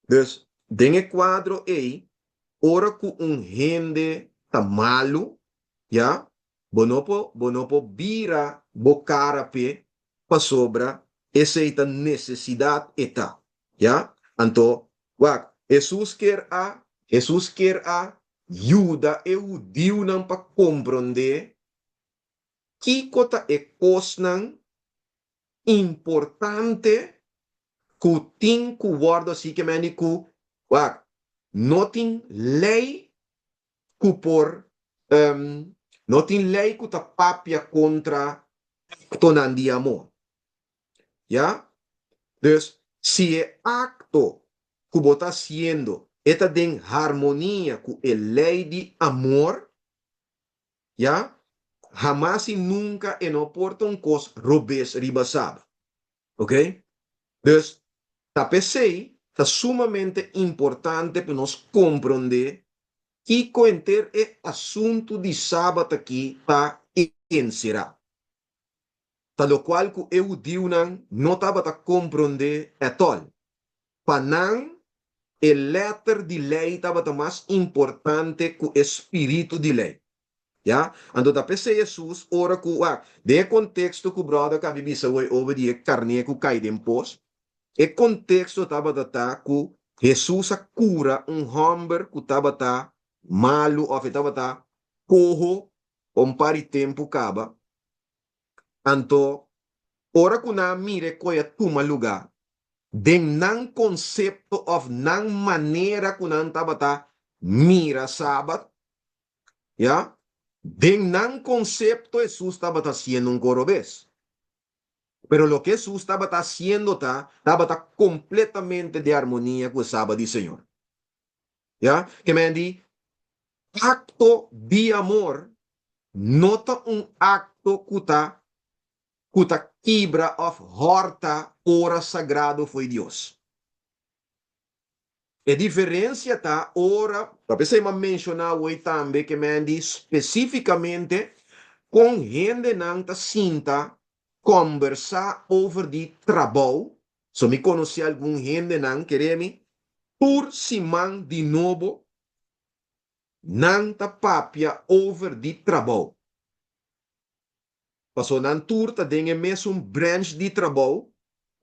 [SPEAKER 2] Dus, den e kuadro ei, ora ku un hende ta malu, ya, bo no por, bo no por bira bo kara p'e pasobra esei ta nesesidat e ta. Ya? Anto, wak, Hesus kier a, Hesus kier a yuda e hudiunan pa komprondé kiko ta e kosnan importante ku tin ku wòrdu hasi, ke mende ku, wak, no tin lei ku por, no tin lei ku ta papia kontra aktonan di amor. Ya? Dus, si e akto ku bo ta hasiendo e ta den harmonia ku e lei di amor, ya, hamas i nunka e no por ta un kos robes riba Sabat. Oké? Dus, ta p'esei ta sumamente importante pa nos komprondé kiko henter e asuntu di Sabat akí ta enserá. Ta lokual ku e hudiunan no tabata komprondé ètòl. Pa nan, e lèter di lei tabata mas importante ku e spiritu di lei. Ya? Anto ta p'esei Hesus, ora ku, wak, den e konteksto ku bròder kabi bisa woi over di e karné ku kai den pos, e konteksto tabata ta ku Hesus a kura un hòmber ku tabata malu òf e tabata koho un par di tempu kaba. Anto, ora ku nan a mira e koe a tuma lugá, den nan konsepto òf nan manera ku nan tabata mira Sabat, ya, den nan konsepto Hesus tabata hasiendo un korobes. Pero loke Hesus tabata hasiendo ta, tabata kompletamente den armonia ku e Sabat di Señor. Ya, ke men di, akto di amor no ta un akto ku ta ku ta kibra òf hòrta ora sagrado fo'i Dios. E diferensia ta ora, ta p'esei m'a menshoná awor tambe ke men di spesífikamente kon hendenan ta sinta kòmbersá over di trabou, so mi konosé algun hendenan, kere mi, tur siman di nobo nan ta papia over di trabou. Paso nan tur ta den e mesun branch di trabou,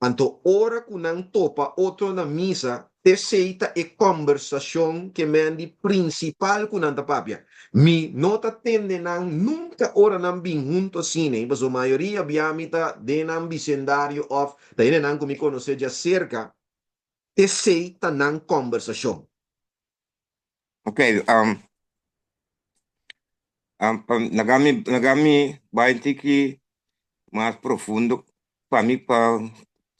[SPEAKER 2] anto ora ku nan topa otro na misa, t'esei ta e kòmbersashon ke men di prinsipal ku nan ta papia. Mi no ta tende nan nunka ora nan bin huntu asina, paso mayoria bia mi ta den nan bisendario òf ta hendenan ku mi konosé djaserka, Esei ta nan kòmbersashon.
[SPEAKER 4] Ok, um, um, pa, laga mi, laga mi bai un tiki mas profundo pa mi, pa,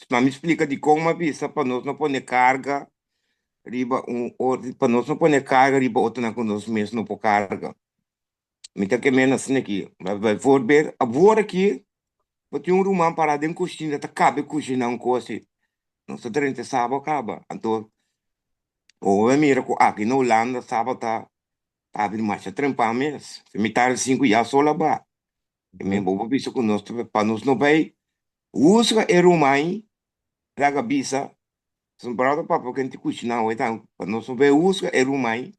[SPEAKER 4] pa mi splika dikon mi a bisa pa nos no pone karga riba un otro, pa nos no pone karga riba otronan ku nos mes no por karga. Mi ta ke mena asina aki. Bijvoorbeeld, awor aki, bo tin un ruman pará den kushina ta kabe kushina un kos i nos ta drenta saba kaba. Anto, bo a mira ku aki na Hulanda saba ta. Ta habri masha trempan mes. Si mitar di sinku ya sol a ba. I mi bo por bisa ku nos pa nos no bai husga e ruman laga bisa. Pasobra brother papia ku e tin kushiná awe tambe pa nos no bai husga e ruman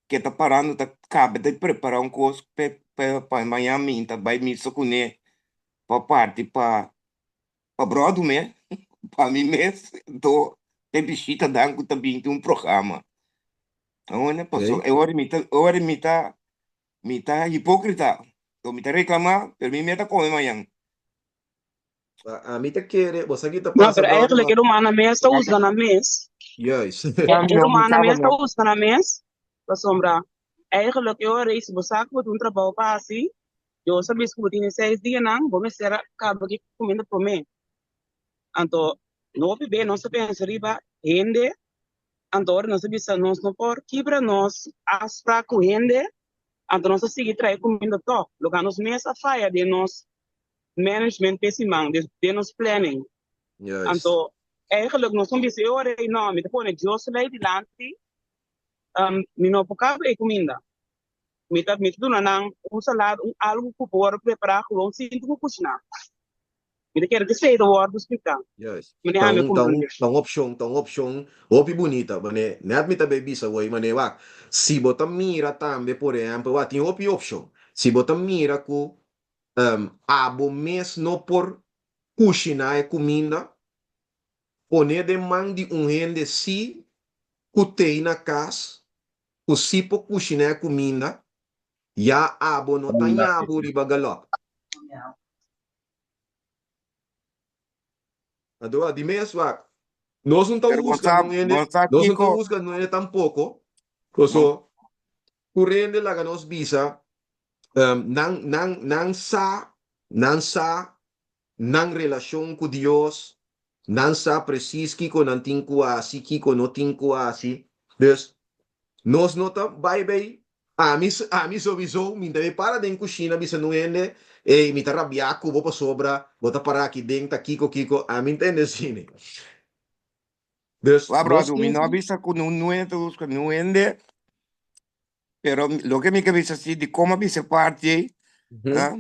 [SPEAKER 4] ke ta parando ta kaba di prepara un kos pa mañana minta bai misa kuné pa parti pa pa bròdu mes, pa mi mes, anto e bishitanan ku ta bin tin un programa. Awor pasobra e ora mi ta, e ora mi ta, mi ta hipókrita, so mi ta reklamá, pero mi mes ta kome mañan.
[SPEAKER 2] Ami ta kere, bo sa ki ta
[SPEAKER 6] No,
[SPEAKER 2] pasa,
[SPEAKER 6] pero
[SPEAKER 2] bròder,
[SPEAKER 6] eigenlijk
[SPEAKER 2] ma
[SPEAKER 6] e rumannan mes ta husga nan mes.
[SPEAKER 2] Juist.
[SPEAKER 6] E rumannan mes ta husga nan mes, pasobra eigenlijk e ora ei si bo sa ku bo tin un trabou pa hasi, Dios a bisa ku bo tin e seis dianan, bo mester a kaba ki kuminda promé. Anto, no hopi be nos ta pensa riba hende, anto ora nos a bisa nos no por kibra nos afsprak ku hende, anto nos a sigui trae kuminda tòg. Loke nos mes a faya den nos management p'e siman, den nos planning.
[SPEAKER 2] Juist.
[SPEAKER 6] Anto, eigenlijk nos no bisa e ora ei, no, mi ta pone Dios su lei dilanti, mi no por kaba e kuminda. Mi ta mi ta duna nan un salada, un algu ku por prepará gewoon sinti ku kushiná. Mi ta kere ku esei ta wòrdu spliká.
[SPEAKER 2] Juist.
[SPEAKER 6] Mane
[SPEAKER 2] Ta
[SPEAKER 6] ami a
[SPEAKER 2] un, ta un,
[SPEAKER 6] komprendé.
[SPEAKER 2] ta un opshon, ta un opshon hopi bunita. Mane, nèt mi ta bay bisa wei, mane wak, si bo ta mira tambe, por ehèmpel, wak, tin hopi opshon. Si bo ta mira ku abo mes no por kushiná e kuminda, pon'é den man di un hende si ku t'ei na kas ku si por kushiná e kuminda, ya abo no ta ña bo riba galòp. Anto di mes wak, nos no ta
[SPEAKER 4] Pero bo
[SPEAKER 2] husga
[SPEAKER 4] sa,
[SPEAKER 2] nun hende,
[SPEAKER 4] bo sa
[SPEAKER 2] nos no ta
[SPEAKER 4] kiko,
[SPEAKER 2] husga nun hende tampoko,
[SPEAKER 4] bo,
[SPEAKER 2] paso tur hende laga nos bisa, nan, nan, nan sa, nan sa nan relashon ku Dios, nan sa presis kiko nan tin ku hasi, kiko no tin ku hasi. Dus, nos no ta bai bay, ami, ami sowiso, mi ta bay para den kushina bisa nun hende, ey, mi ta rabiá ku bo pasobra bo ta para aki den ta kiko kiko, ami ntende asina. Dus,
[SPEAKER 4] Wak,
[SPEAKER 2] nos
[SPEAKER 4] brother, mi
[SPEAKER 2] tin
[SPEAKER 4] no a
[SPEAKER 2] ku.
[SPEAKER 4] bisa ku nun hende ta buska nun hende, pero loke mi ke bisa si, di kon a bisa e parti ey, ah,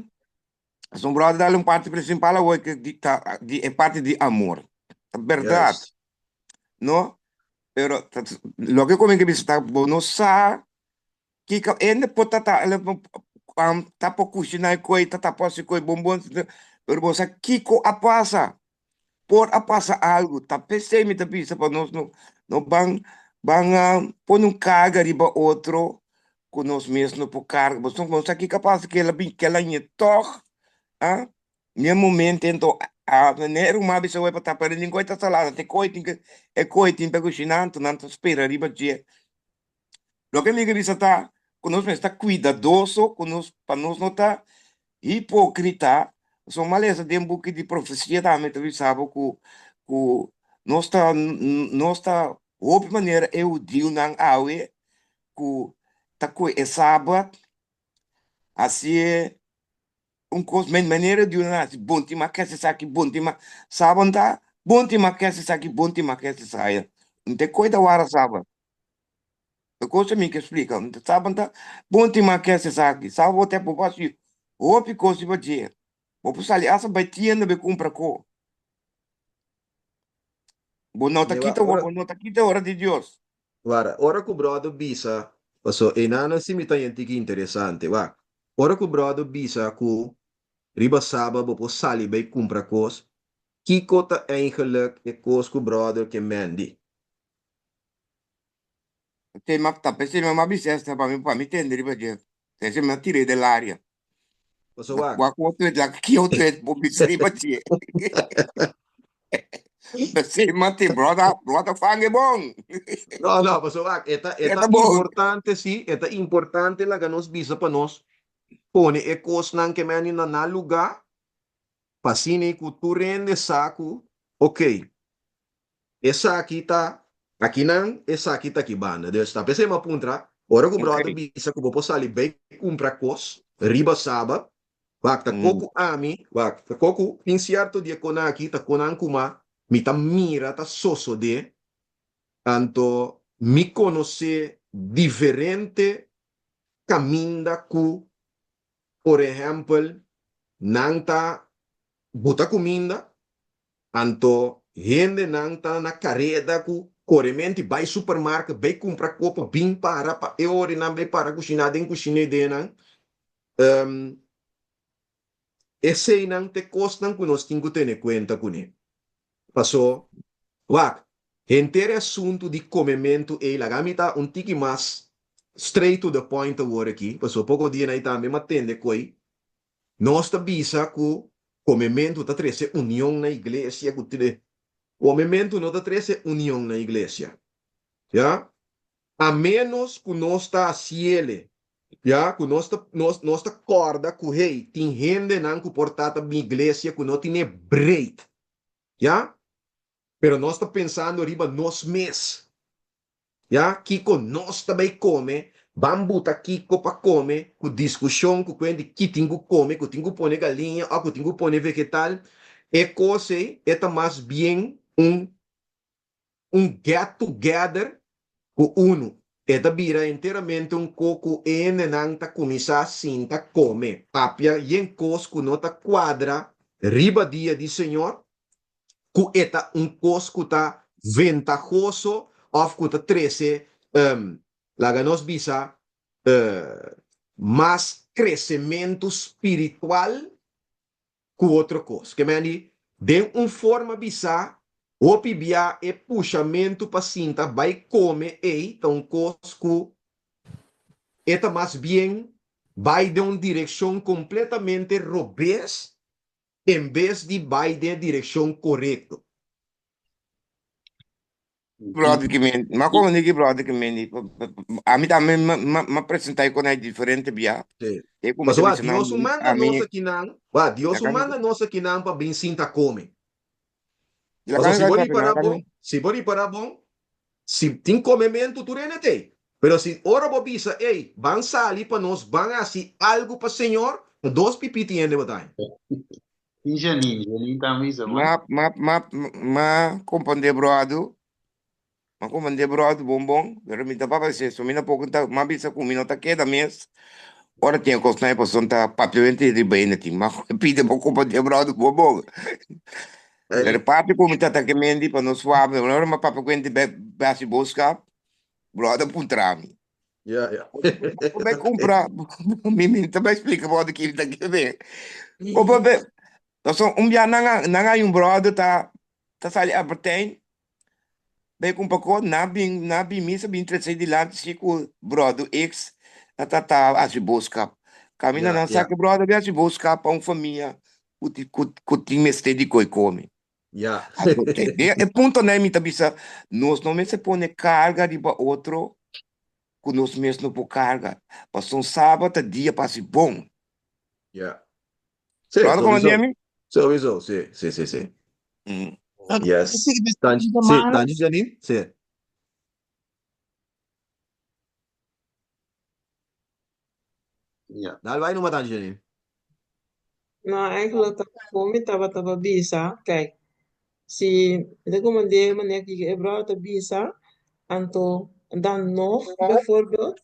[SPEAKER 4] Pasobra un brother dal un parti principal awor ke di ta di e parti di amor. Ta berdad,
[SPEAKER 2] Juist.
[SPEAKER 4] no? Pero ta loke ku mi ke bisa ta bo no sa kiko hende por ta ta ta por kushiná e koi, ta ta por hasi koi bon bon, pero bo sa kiko a pasa. Por a pasa algu. Ta p'esei mi ta bisa pa nos no no ban ban pone un karga riba otro ku nos mes no por karga. Pasobra nos sa kiko a pasa ku el a bin kel aña tòg, ah, n'e momento ento a ne ruman a bisa wei pa tapa den koi ta salada te koi tin ke e koi tin pa kushiná anto nan ta spera riba dje. Loke mi ke bisa ta ku nos mester ta kuidadoso ku nos pa nos no ta hipókrita. Pasobra malesa den buki di profesia tambe ta bisa bo ku ku nos ta nos ta hopi manera e hudiunan awe ku ta kohe e sabat hasié un kos manera di un hasi bon tin mas kese esaki bon tin mas saban ta bon tin mas kese esaki bon tin mas kese esaya no ta kohe ta wara sabat e kos mi ke splika saban ta bon tin mas kese esaki saba bo te bo por hasi hopi kos riba dje bo por sali asta bai tienda bai kumpra ko bo no ta kita bo no ta kita ora di Dios.
[SPEAKER 2] Wara, ora ku bròder bisa, paso einan si mi ta yenti ki interesante, wak, ora ku bròder bisa ku riba saba bo por sali bai kumpra kos, kiko ta eigenlik e kos ku bròder ke mendi?
[SPEAKER 4] Te ma ta p'esei mi a bisa esta pa mi pa mi tende riba dje, p'esei mi a tir'é den laria.
[SPEAKER 2] Paso wak.
[SPEAKER 4] Wak otro e la ki otro e bo bisa riba dje. P'esei mi a tin bròda, bròda fange bon.
[SPEAKER 2] No, no, paso wak, e ta, e
[SPEAKER 4] E
[SPEAKER 2] ta
[SPEAKER 4] ta bon.
[SPEAKER 2] importante si, e ta importante laga nos bisa pa nos pone e kosnan ke meni na nan lugá, pa asina ku tur hende sa ku, okey, Esaki ta akinan, esaki ta aki banda. Dus ta p'esei mi a puntra, ora ku bròder bisa ku bo por sali bai kumpra kos riba sabat, wak ta ko ku ami, wak ta ko ku tin sierto di e konan aki ta konan ku ma mi ta mira ta sosodé, anto mi konosé diferente. kaminda ku, por ehèmpel, nan ta buta kuminda, anto hendenan ta na kareda ku korementi bai supermarket bai kumpra kopa bin para pa e ora nan bai para kushiná den kushina ei den nan. Eseinan ta e kosnan ku nos tin ku tene kuenta kuné. Pasó, wak, henter e asuntu di komementu ei laga mi ta un tiki mas straight to the point awor aki, pasó poko dianan ei tambe m'a tende koi. Nos ta bisa ku komementu ta trese union na iglesia, ku komementu no ta trese union na iglesia, ya. A ménos ku nos ta hasiele, ya, ku nos ta, nos, nos ta kòrda ku, hey, tin hendenan ku por ta ta bin iglesia ku no tine breed, ya, pero nos ta pensando riba nos mes, ya, kiko nos ta bai kome, ban buta kiko pa kome, ku diskushon ku kuen di ki tin ku kome, ku tin ku pone galiña òf ku tin ku pone vegetal, e kos ei e ta mas bien un un get together ku unu. E ta bira enteramente un ko ku e hendenan ta kuminsá sinta kome, papia yen kos ku no ta kuadra riba dia di Señor, ku e ta un kos ku ta ventahoso òf ku ta trese, laga nos bisa, mas kresementu spiritual ku otro kos. Ke men di, den un forma bisá, hopi bia e pushamentu pa sinta bai kome ei ta un kos ku e ta mas bien bai den un direkshon kompletamente robes en bes di bai den e direkshon korekto.
[SPEAKER 4] Brother ki men, ma como ni brother ki men, a mi tambe ma ma presenta con hij diferente bia.
[SPEAKER 2] Sí.
[SPEAKER 4] E como
[SPEAKER 2] Pasobra
[SPEAKER 4] te bisa
[SPEAKER 2] Dios
[SPEAKER 4] nan,
[SPEAKER 2] manda
[SPEAKER 4] a mi,
[SPEAKER 2] nos akinan, wa, Dios
[SPEAKER 4] la
[SPEAKER 2] manda nos akinan pa bin sinta come.
[SPEAKER 4] La
[SPEAKER 2] Pasobra si bo
[SPEAKER 4] la
[SPEAKER 2] ripara bon, si bo ripara bon, si tin comementu tur hende t'ei. Pero si ora bo bisa, ey, ban sali pa nos ban haci algu pa Señor, ta dos pipi tin hende bo ta haña.
[SPEAKER 1] Tin Janine, Janine tambe bisa
[SPEAKER 4] Ma, ma, ma, ma comprende brodo, ma comprende brodo bon bon, pero mi ta papia si so mi na poco ta, ma bisa cu mi no ta keda mes, ora tin e cosnan e pasobra ta papiamento riba hende tin, ma pide bo comprende brodo bon bon. Pero papia cu mi ta ta kemendi pa no suave, ora mi papia cu hende be haci boodschap, brodo a puntra mi.
[SPEAKER 2] Ja, ja.
[SPEAKER 4] Bo bai kumpra, mi mi ta bai splika bo de ki ta kebe. Bo bo be, so un bia nan a nan a un brother ta ta sali Albertijn, bai kumpra ko, na bin na bin misa bin trese dilanti si ku brother X ta ta ta hasi boskap. Kaminda
[SPEAKER 2] Ja,
[SPEAKER 4] nan
[SPEAKER 2] ja.
[SPEAKER 4] sa ku brother bai hasi boskap pa un famia ku ti ku ku tin mester di koi kome.
[SPEAKER 2] Ja.
[SPEAKER 4] Anto, e, e, e punto nei mi ta bisa, nos no mester pone carga riba otro ku nos mes no por carga. Pasobra sabat ta dia pa hasi bon.
[SPEAKER 2] Ja. Sí,
[SPEAKER 4] Brother, como
[SPEAKER 2] sowieso.
[SPEAKER 4] Jimmy?
[SPEAKER 2] Sowieso, sí, sí, sí, sí.
[SPEAKER 4] Mm.
[SPEAKER 2] Yes. Tanji, sí, Tanji Janine, sí.
[SPEAKER 1] Ja.
[SPEAKER 2] Dal bai numa Tanji Janine.
[SPEAKER 3] No, eigenlijk ta kon mi tabata pa bisa, kijk, si mi ta komand'é manera ki e bròder ta bisa, anto dan nog bijvoorbeeld,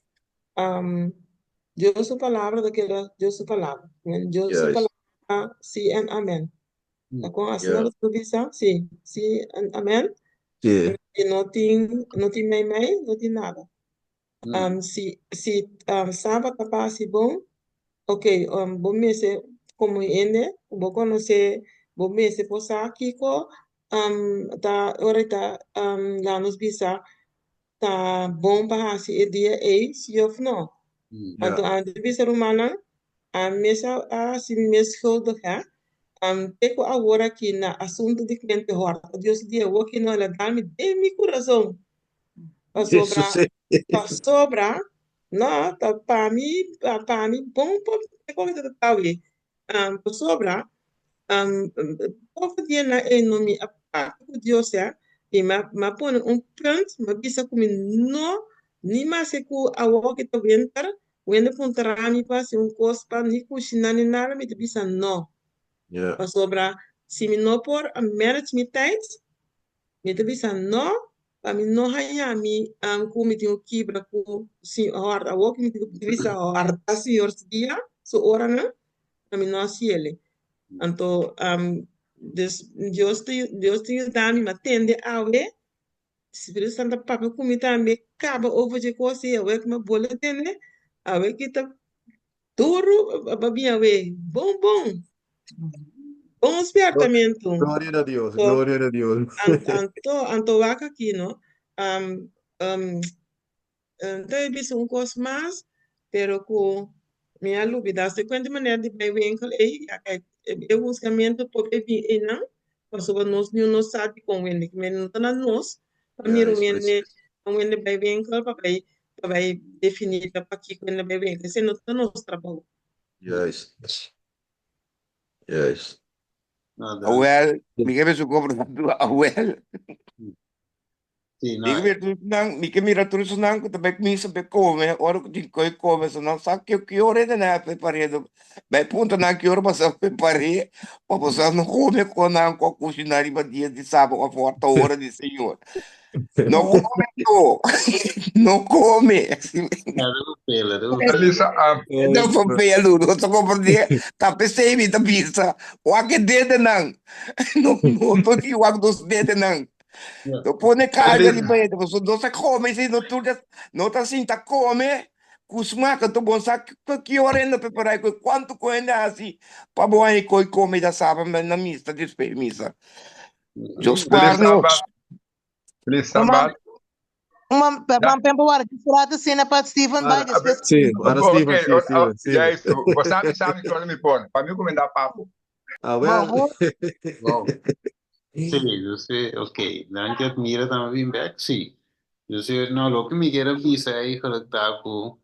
[SPEAKER 3] um, Dios su palabra ta keda Dios su palabra. Dios su
[SPEAKER 2] Juist.
[SPEAKER 3] palabra sí en amèn. Ta kon asina
[SPEAKER 2] Ja.
[SPEAKER 3] bo ta bisa? Sí, sí en amèn.
[SPEAKER 2] Sí.
[SPEAKER 3] I no tin, no tin mei mei, no tin nada. Um, si si um, sabat ta pasa i bon, ok, um, bo mester komo hende ku bo konosé, bo mester por sa kiko um, ta ora ta um, laga nos bisa ta bon pa hasi e dia ei, si òf no.
[SPEAKER 2] Ja.
[SPEAKER 3] Anto ami ta bisa rumannan, ami mes a a hasi mi mes schuldig hè. Um, te ku awor aki na asuntu di kliente hòrta, Dios di awor ki no el a dal mi den mi kurason. Pasobra, pasobra, no, ta pa mi, pa, pa mi bon por e kon ta tawi. Um, pasobra, um, poko dia na e no mi a papia ku Dios ya, i mi a, mi a pone un punt, mi a bisa ku mi no, ni maske ku awor ki ta winter, wende puntra mi pa hasi un kos pa ni kushina ni nada, mi ta bisa no.
[SPEAKER 2] Ja.
[SPEAKER 3] Pasobra, si mi no por manage mi tijd, Mi ta bisa no. Pa mi no haña mi ku mi tin ku kibra ku hòrta awor ku mi tin ku bisa hòrta Señor su dia, su oranan, pa mi no hasi el. Anto dus Dios ta Dios ta yuda mi, mi a tende awe, Spiritu Santu a papia ku mi tambe kaba over dje kos ei, awe ku mi a bolbe tende, awe ki ta duru a bin awe, bon bon. Bon spièrtamentu.
[SPEAKER 2] Gloria na Dios, gloria na Dios.
[SPEAKER 3] Anto, anto wak aki no. Um, um, ta e bisa un kos mas, pero ku mi a lubida. Se kuenta manera di bai winkel ei, ya kijk, e husgamentu por bai bin einan, pasobra nos niun no sa dikon wende. Ki mende no ta na nos pa mira un wende, un wende bai winkel pa bai, pa bai definí ta pakiko wende bai winkel. Esei no ta nos trabou.
[SPEAKER 2] Juist. Juist.
[SPEAKER 4] Awel, mi ke su compra awel.
[SPEAKER 1] Sí,
[SPEAKER 4] Mi
[SPEAKER 1] no.
[SPEAKER 4] ke mira tur esnan, mi ke mira tur esnan ku ta bai misa bai kome, ora ku tin koi kome, so nan sa ki ki ora e na prepar'é. Bai puntra nan ki ora boso a prepar'é pa boso no kome kon nan ku a kushiná riba dia di sabat òf ora ora di Señor. No kome anto, no kome.
[SPEAKER 1] Ja, dat is veel, dat is
[SPEAKER 7] Elisa, ah,
[SPEAKER 4] Ta vervelend, no ta comprendé. Ta p'esei mi ta bisa, wak e dedenan. No, no, no tin wak nos dedenan.
[SPEAKER 1] Ja.
[SPEAKER 4] No pone carga
[SPEAKER 7] Elisa,
[SPEAKER 4] riba hende, pasobra nos a kome si no tur ta, no ta sinta kome ku smak, anto bo sa ki ora hende a prepará i kuantu ku hende a hasi pa bo haña koi kome djasabra na misa despues di misa. Dios
[SPEAKER 7] Feliz
[SPEAKER 4] guarda nos.
[SPEAKER 7] Sabbat. Feliz Sabbat.
[SPEAKER 8] Un
[SPEAKER 7] Ja.
[SPEAKER 8] tempo wara ki rato asina pa Steven bai
[SPEAKER 2] Para,
[SPEAKER 8] despues.
[SPEAKER 2] sí, para Steven,
[SPEAKER 7] Ok,
[SPEAKER 2] sí,
[SPEAKER 7] oh,
[SPEAKER 2] Steven,
[SPEAKER 7] oh,
[SPEAKER 2] Steven.
[SPEAKER 7] juist. Bo sabi sabi ki ora mi por. Pa mi kumindá papo.
[SPEAKER 2] Ah, wel.
[SPEAKER 1] Wow. Sí, dus, oké. Danki Admira tambe bin bek. Sí. Dus, no, loke mi kier a bisa eigenlijk ta ku,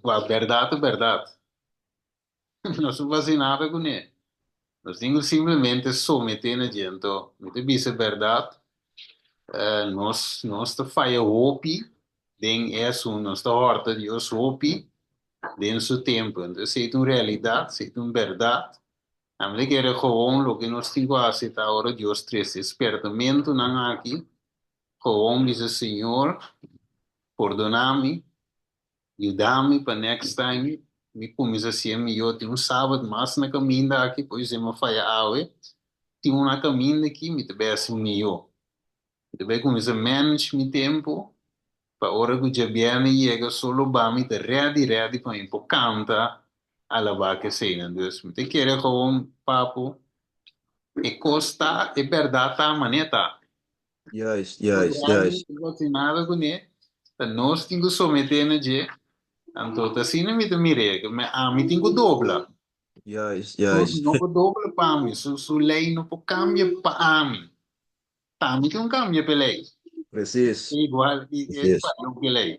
[SPEAKER 1] wel, bèrdat ta bèrdat. Nos no por hasi nada kuné. Nos tin ku simplemente someté na dje. Anto, mi ta bisa bèrdat, nos nos ta faya hopi den e asuntu, nos ta hòrta Dios hopi den su tempu. Anto esei ta un realidat, esei ta un bèrdat. Ami ta kere gewoon loke nos tin ku hasi ta ora Dios trese e spertamentunan aki, gewoon bisa Señor, pordoná mi, Yuda mi pa next time mi cuminsa hacié mihó. Tin un sabat mas na caminda aki, por esei mi a faya awe. Tin un na caminda aki, mi ta bay haci mihó. Mi ta bay cuminsa manage mi tempo pa ora cu djabièrnè yega solo ba mi ta ready ready pa mi por canta alabá cu eseinan. Dus mi ta kere gewoon papu e cos ta, e berdad ta manera ta.
[SPEAKER 2] Juist, juist, juist.
[SPEAKER 1] No tin nada kuné, ta nos tin ku someté na dje, anto ta asina mi ta mir'é, ku ami tin ku dobla.
[SPEAKER 2] Juist, juist.
[SPEAKER 1] No por dobla pa mi, su su lei no por kambia pa ami. Ta mi tin ku kambia p'e lei.
[SPEAKER 2] Precies.
[SPEAKER 1] Igual i e fayó ku e lei.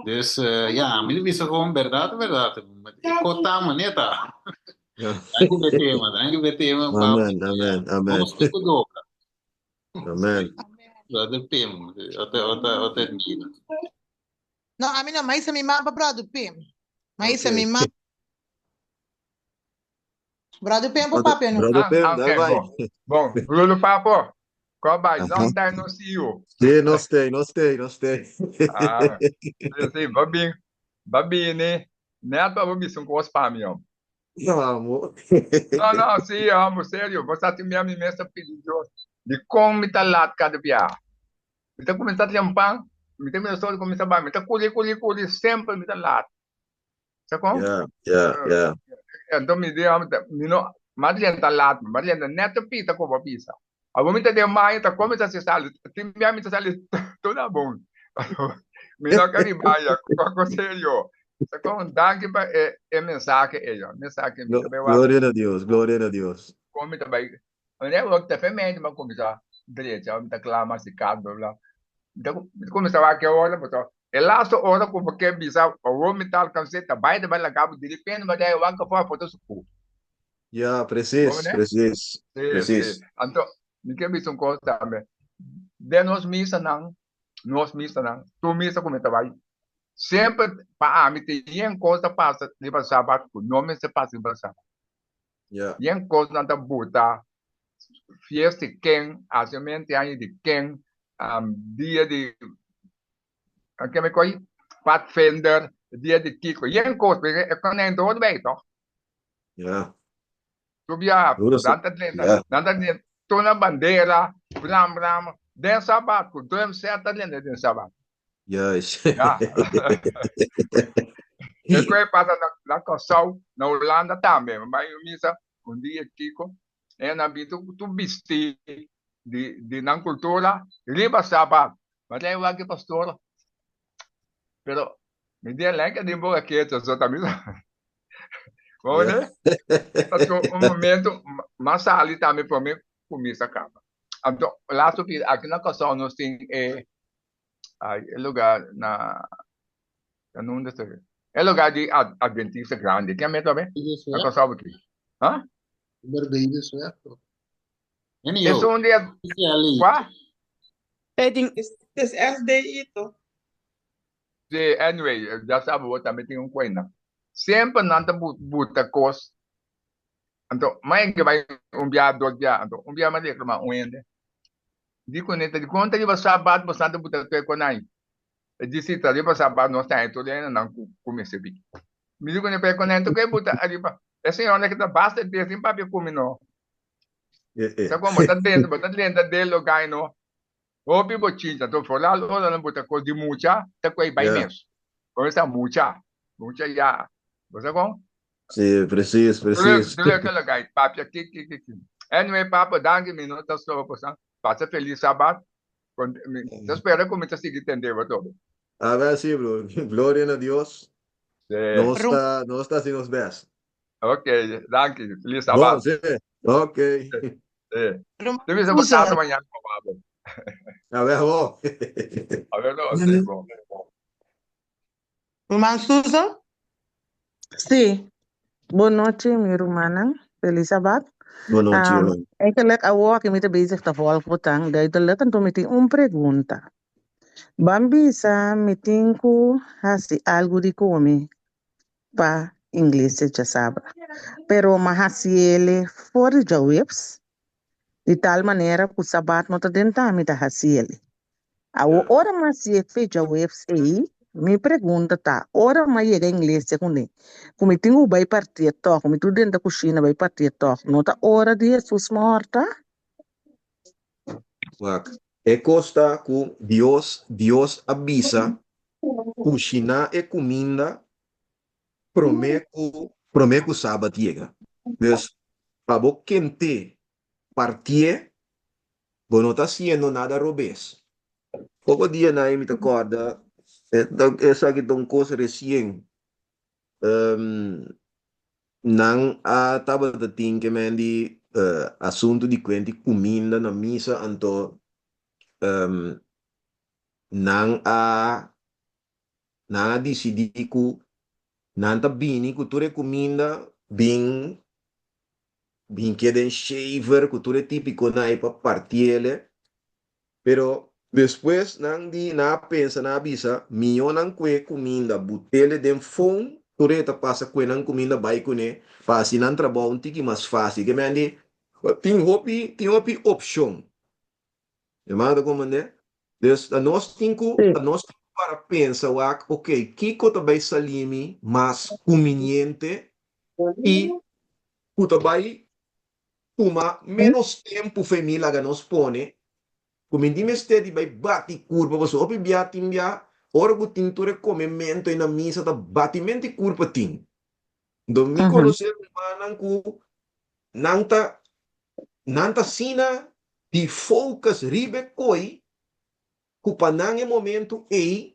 [SPEAKER 1] Dus, ya, ami ta bisa kon bèrdat ta bèrdat, e kos ta manera ta. Danki p'e tema, danki p'e tema, papi.
[SPEAKER 2] Amen, amen, amen.
[SPEAKER 1] Nos tin ku dobla.
[SPEAKER 2] Amen.
[SPEAKER 1] Brother Pim, ota ota ota Edmira.
[SPEAKER 8] No, ami no, ma isa mi man pa Brother Pim. Ma isa
[SPEAKER 2] Ok.
[SPEAKER 8] mi man. Brother Pim por
[SPEAKER 2] Brother,
[SPEAKER 8] papia no.
[SPEAKER 2] Brother
[SPEAKER 7] Ah,
[SPEAKER 2] Pim,
[SPEAKER 7] ah,
[SPEAKER 2] dal
[SPEAKER 7] ok,
[SPEAKER 2] bai.
[SPEAKER 7] bon. Bon, Lulu Papo, ko bai,
[SPEAKER 2] Aha.
[SPEAKER 7] long time no see you.
[SPEAKER 2] Sí, no stay, no stay, no stay.
[SPEAKER 7] Ah, sí, sí, ba bin, ba bini, net pa bo bisa un kos pa mi, hom.
[SPEAKER 2] Amo.
[SPEAKER 7] No, no, sí, amo, serio. Bo sa tin mi mes ta pidi Dios di kon mi ta lat kada biaha. Mi ta kuminsá trempan, mi ta mira sol kuminsá bai, mi ta kuri, kuri, kuri, semper mi ta lat. Sa kon?
[SPEAKER 2] Ja, ja, ja.
[SPEAKER 7] Anto mi di, amo, mi no, m'a drenta lat, m'a drenta net ta pita ku bo bisa. Abo mi ta den baño ta kuminsá si sali, tin biaha mi ta sali tur na bon. Mi no ka riba ya, koko serio. Sa kon, danki pa e e mensahe ei, mensahe mi ta bai wak.
[SPEAKER 2] Gloria na Dios, gloria na Dios.
[SPEAKER 7] Kon mi ta bai, wanneer wak ta fe mente mi a kuminsá drecha, mi ta klama si kas bla bla. Mi ta kuminsá wak e ora pasobra e laatste ora ku bo ke bisa awor mi ta alkans'é ta bai ta bai laga bo direpente mi a dai wak afó afó ta sukú.
[SPEAKER 2] Ja, precies,
[SPEAKER 7] Bo
[SPEAKER 2] precies,
[SPEAKER 7] Sí,
[SPEAKER 2] precies.
[SPEAKER 7] sí. Anto, mi ke bisa un kos tambe. Den nos misanan, nos misanan, tur misa ku mi ta bai, semper pa ami tin yen kos ta pasa riba sabat ku no mester pasa riba sabat.
[SPEAKER 2] Ja.
[SPEAKER 7] Yen kosnan ta buta, fiesta di ken, hasimentu di aña di ken. Dia di ke mi koi Padvinder, dia di kiko, yen kos, pero e konijn ta hoor bij toch?
[SPEAKER 2] Ja.
[SPEAKER 7] Tu bia, dan ta drenta, dan ta drenta, tona bandera, bram bram, den sabat, ku drum set ta drenta den sabat.
[SPEAKER 2] Juist.
[SPEAKER 7] Ja. E koi pasa na, na Kòrsou, na Hulanda tambe. Bai misa un dia kiko, e nan bin tu, tu bisti di, di nan kultura riba sabat. Ma ta igual ki pastor. Pero mi dia lenka di boka keto, so ta misa. Bo ne? Paso un momento mas sali tambe prome ku misa kaba. Anto laatste pida aki na Kòrsou nos tin e Ay, e lugar na na nunda ta e lugar di Adventista grandi. Ken meta be? Na Kòrsou aki. Ha? Es un di Kwa?
[SPEAKER 3] Es SDI to.
[SPEAKER 7] Sí, anyway, ya sabe bo tambe tin un kuenta. Semper nan ta buta kos. Anto, mai ke bai un bia, dos bia. Anto, un bia mi a reklama un hende. Di kuné ta di kon ta riba sabat bosan ta buta tur e konai? E di si ta riba sabat nos ta haña tur e hendenan ku ku mester bin. Mi di kuné pero e konai ta ku e buta ariba. E señora ki ta basta e bes sin papia ku mi no. Sa kon bo ta drenta bo ta drenta den logai no hopi bo chincha anto foral ora nan buta kos di mucha ta ku e bai mes. Bo sa mucha mucha ya bo sa kon?
[SPEAKER 2] Sí, precies, precies.
[SPEAKER 7] Druk druk logai papia ki ki ki ki. Anyway papa danki mi no ta stroba bosan pasa feliz sabat mi ta spera ku mi ta sigui tende bo tobe.
[SPEAKER 2] A ver sí bro, gloria na Dios.
[SPEAKER 7] Sí.
[SPEAKER 2] Nos ta nos ta hasi nos best.
[SPEAKER 7] Ok, danki. Feliz sabat.
[SPEAKER 2] Bon, sí. Ok.
[SPEAKER 7] Sí. Te bisa bo tata mañana pa babo.
[SPEAKER 2] A ver bo.
[SPEAKER 7] A ver no, sí, bo.
[SPEAKER 8] Ruman Susan?
[SPEAKER 9] Sí. Bon nochi, mi rumannan. Feliz Sabat.
[SPEAKER 2] Bon nochi,
[SPEAKER 9] Um,
[SPEAKER 2] ruman.
[SPEAKER 9] eigenlijk awor aki mi ta bezig ta volg botan duidelijk, anto mi tin un pregunta. Ban bisa mi tin ku hasi algu di kome pa inglesia djasabra, pero m'a hasiele for di djaweps, di tal manera ku sabat no ta dentá mi ta hasiele. Awor ora m'a hasié fe djaweps ei, mi pregunta ta, ora m'a yega inglesia kuné, ku mi tin ku bai partié tòg, mi tur denta kushina bai partié tòg, no ta ora di Hesus morta?
[SPEAKER 2] Wak, e kos ta ku Dios, Dios a bisa kushiná e kuminda promé ku promé ku sabat yega. Dus, pa bo kent'é partié, bo no ta hasiendo nada robes. Poko dianan ei mi ta kòrda, esaki ta un kos resien. Nan a tabata tin ke men di asuntu di kuenti kuminda na misa anto nan a nan a disidí ku nan ta bini ku tur e kuminda bin bin keda den shaver ku tur e tipikonan ei pa partiele. Pero despues nan di nan a pensa nan a bisa, Mihó nan kue kuminda butele den fon, tur e ta pasa kue nan kuminda bai kuné pa hasi nan trabou un tiki mas fásil. Ke men di, Tin hopi, tin hopi opshon. Hermano ta komprendé? Dus ta nos tin ku, ta nos tin ku para pensa wak, okey, kiko ta bai sali mi mas kuminiente i ku ta bai Tuma ménos tempu fe mi laga nos pone ku mi di mester di bai bati kurpa pasobra hopi bia tin bia ora ku tin tur e komementu ei na misa ta batimenti kurpa tin. Enton mi konosé rumannan ku nan ta nan ta asina di focus riba e koi ku pa nan e momento ei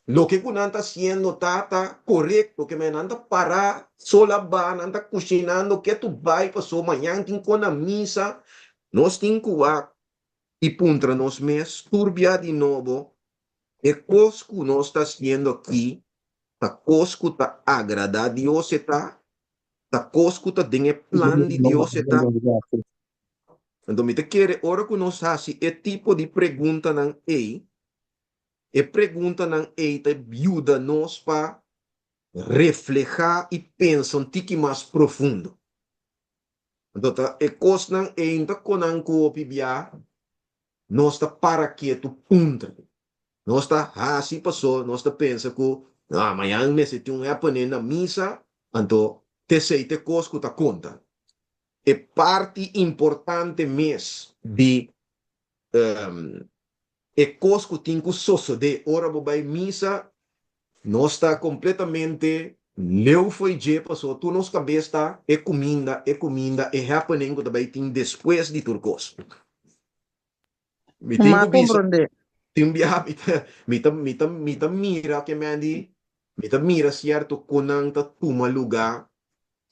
[SPEAKER 2] loke ku nan ta hasiendo ta ta korekto, ke nan ta pará sola ba, nan ta kushinando ketu bai paso mañan tin kon na misa, nos tin ku wak i puntra nos mes tur bia di nobo e kos ku nos ta hasiendo aki ta kos ku ta agradá Dios e ta? Ta kos ku ta den e plan di Dios e ta? Anto mi ta kere ora ku nos hasi e tipo di preguntanan ei, e preguntanan ei ta yuda nos pa reflehá i pensa un tiki mas profundo. Anto ta e kosnan ei no ta konan ku hopi bia. nos ta para ketu puntra. Nos ta hasi paso nos ta pensa ku ah mañan mester tin un happening na misa, anto t'esei t'e kos ku ta konta. E parti importante mes di e kos ku tin ku sosodé ora bo bai misa, nos ta kompletamente leu fo'i dje pasobra tur nos kabes ta e kuminda, e kuminda, e happening ku ta bai tin despues di tur kos. Mi tin
[SPEAKER 9] M'a
[SPEAKER 2] ku bisa,
[SPEAKER 9] komprondé.
[SPEAKER 2] tin biaha mi ta mi ta mi ta mi ta mira ke men di, mi ta mira sierto konan ta tuma lugá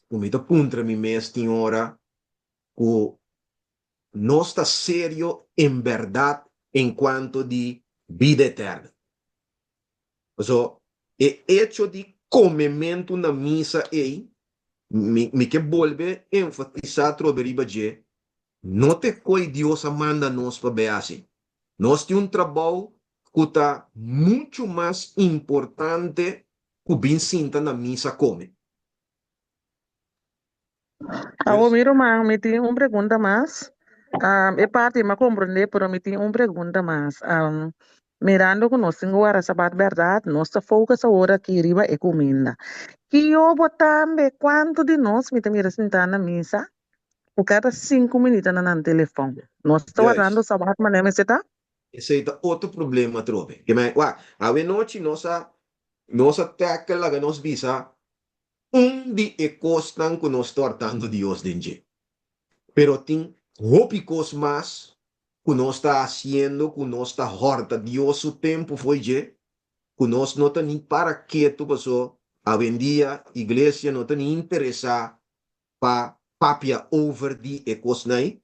[SPEAKER 2] ku mi ta puntra mi mes tin ora ku nos ta serio en bèrdat en kuanto di bida eterno. Pasobra e echo di komementu na misa ei, mi mi ke bolbe enfatisá atrobe riba dje, no ta e koi Dios a manda nos pa bai hasi. Nos tin un trabou ku ta muchu mas importante ku bin sinta na misa kome.
[SPEAKER 9] Awor mi ruman, mi tin un pregunta mas. E parti mi a comprende, pero mi tin un pregunta mas. Mirando cu nos tin cu warda sabat berdad, nos ta focus awor aki riba e cuminda. Kiyo bo tambe, cuanto di nos mi ta mira sinta na misa cu cada cinco minita na nan telefon? Nos ta wardando sabat manera mester ta?
[SPEAKER 2] Esey ta otro problema atrobe. Wak, awe nochi nos a nos a tackle laga nos bisa Un di e kosnan ku nos ta hortando Dios den dje. Pero tin hopi kos mas ku nos ta hasiendo ku nos ta horta Dios su tempu fo'i dje, ku nos no ta ni para ketu paso awendia iglesia no ta ni interesá pa papia over di e kosnan ei.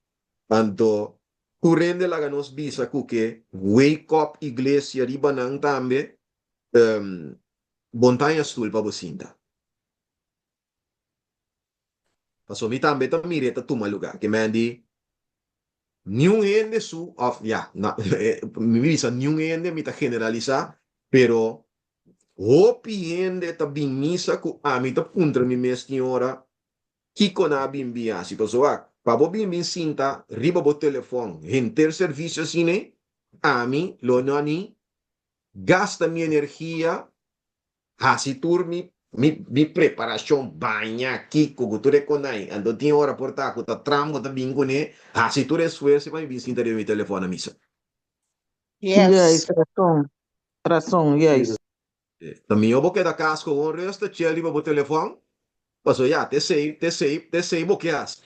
[SPEAKER 2] Anto tur hende laga nos bisa ku ke wake up iglesia riba nan tambe. Bontaña stul pa bo sinta. Pasobra mi tambe ta mir'é ta tuma lugá. Ke men di, Niun hende su, òf ya, na, mi bisa niun hende, mi ta generalisá, pero hopi hende ta bin misa ku ami ta puntra mi mes tin ora kiko nan a bin bin hasi. Pasobra pa bo bin bin sinta riba bo telefòn henter servisio asina, ami lo no a ni gasta mi energia, hasi tur mi mi mi preparashon, baña, kiko ku tur e konai, anto tin ora por ta ku ta tram ku ta bin kuné, hasi tur esfuerso pa mi bin sinta riba mi telefòn na misa.
[SPEAKER 8] Yes.
[SPEAKER 9] Juist, rason, rason, juist.
[SPEAKER 2] Ta mihó bo keda kas ku un resta chel riba bo telefòn, pasobra ya, t'esei, t'esei, t'esei bo ke hasi.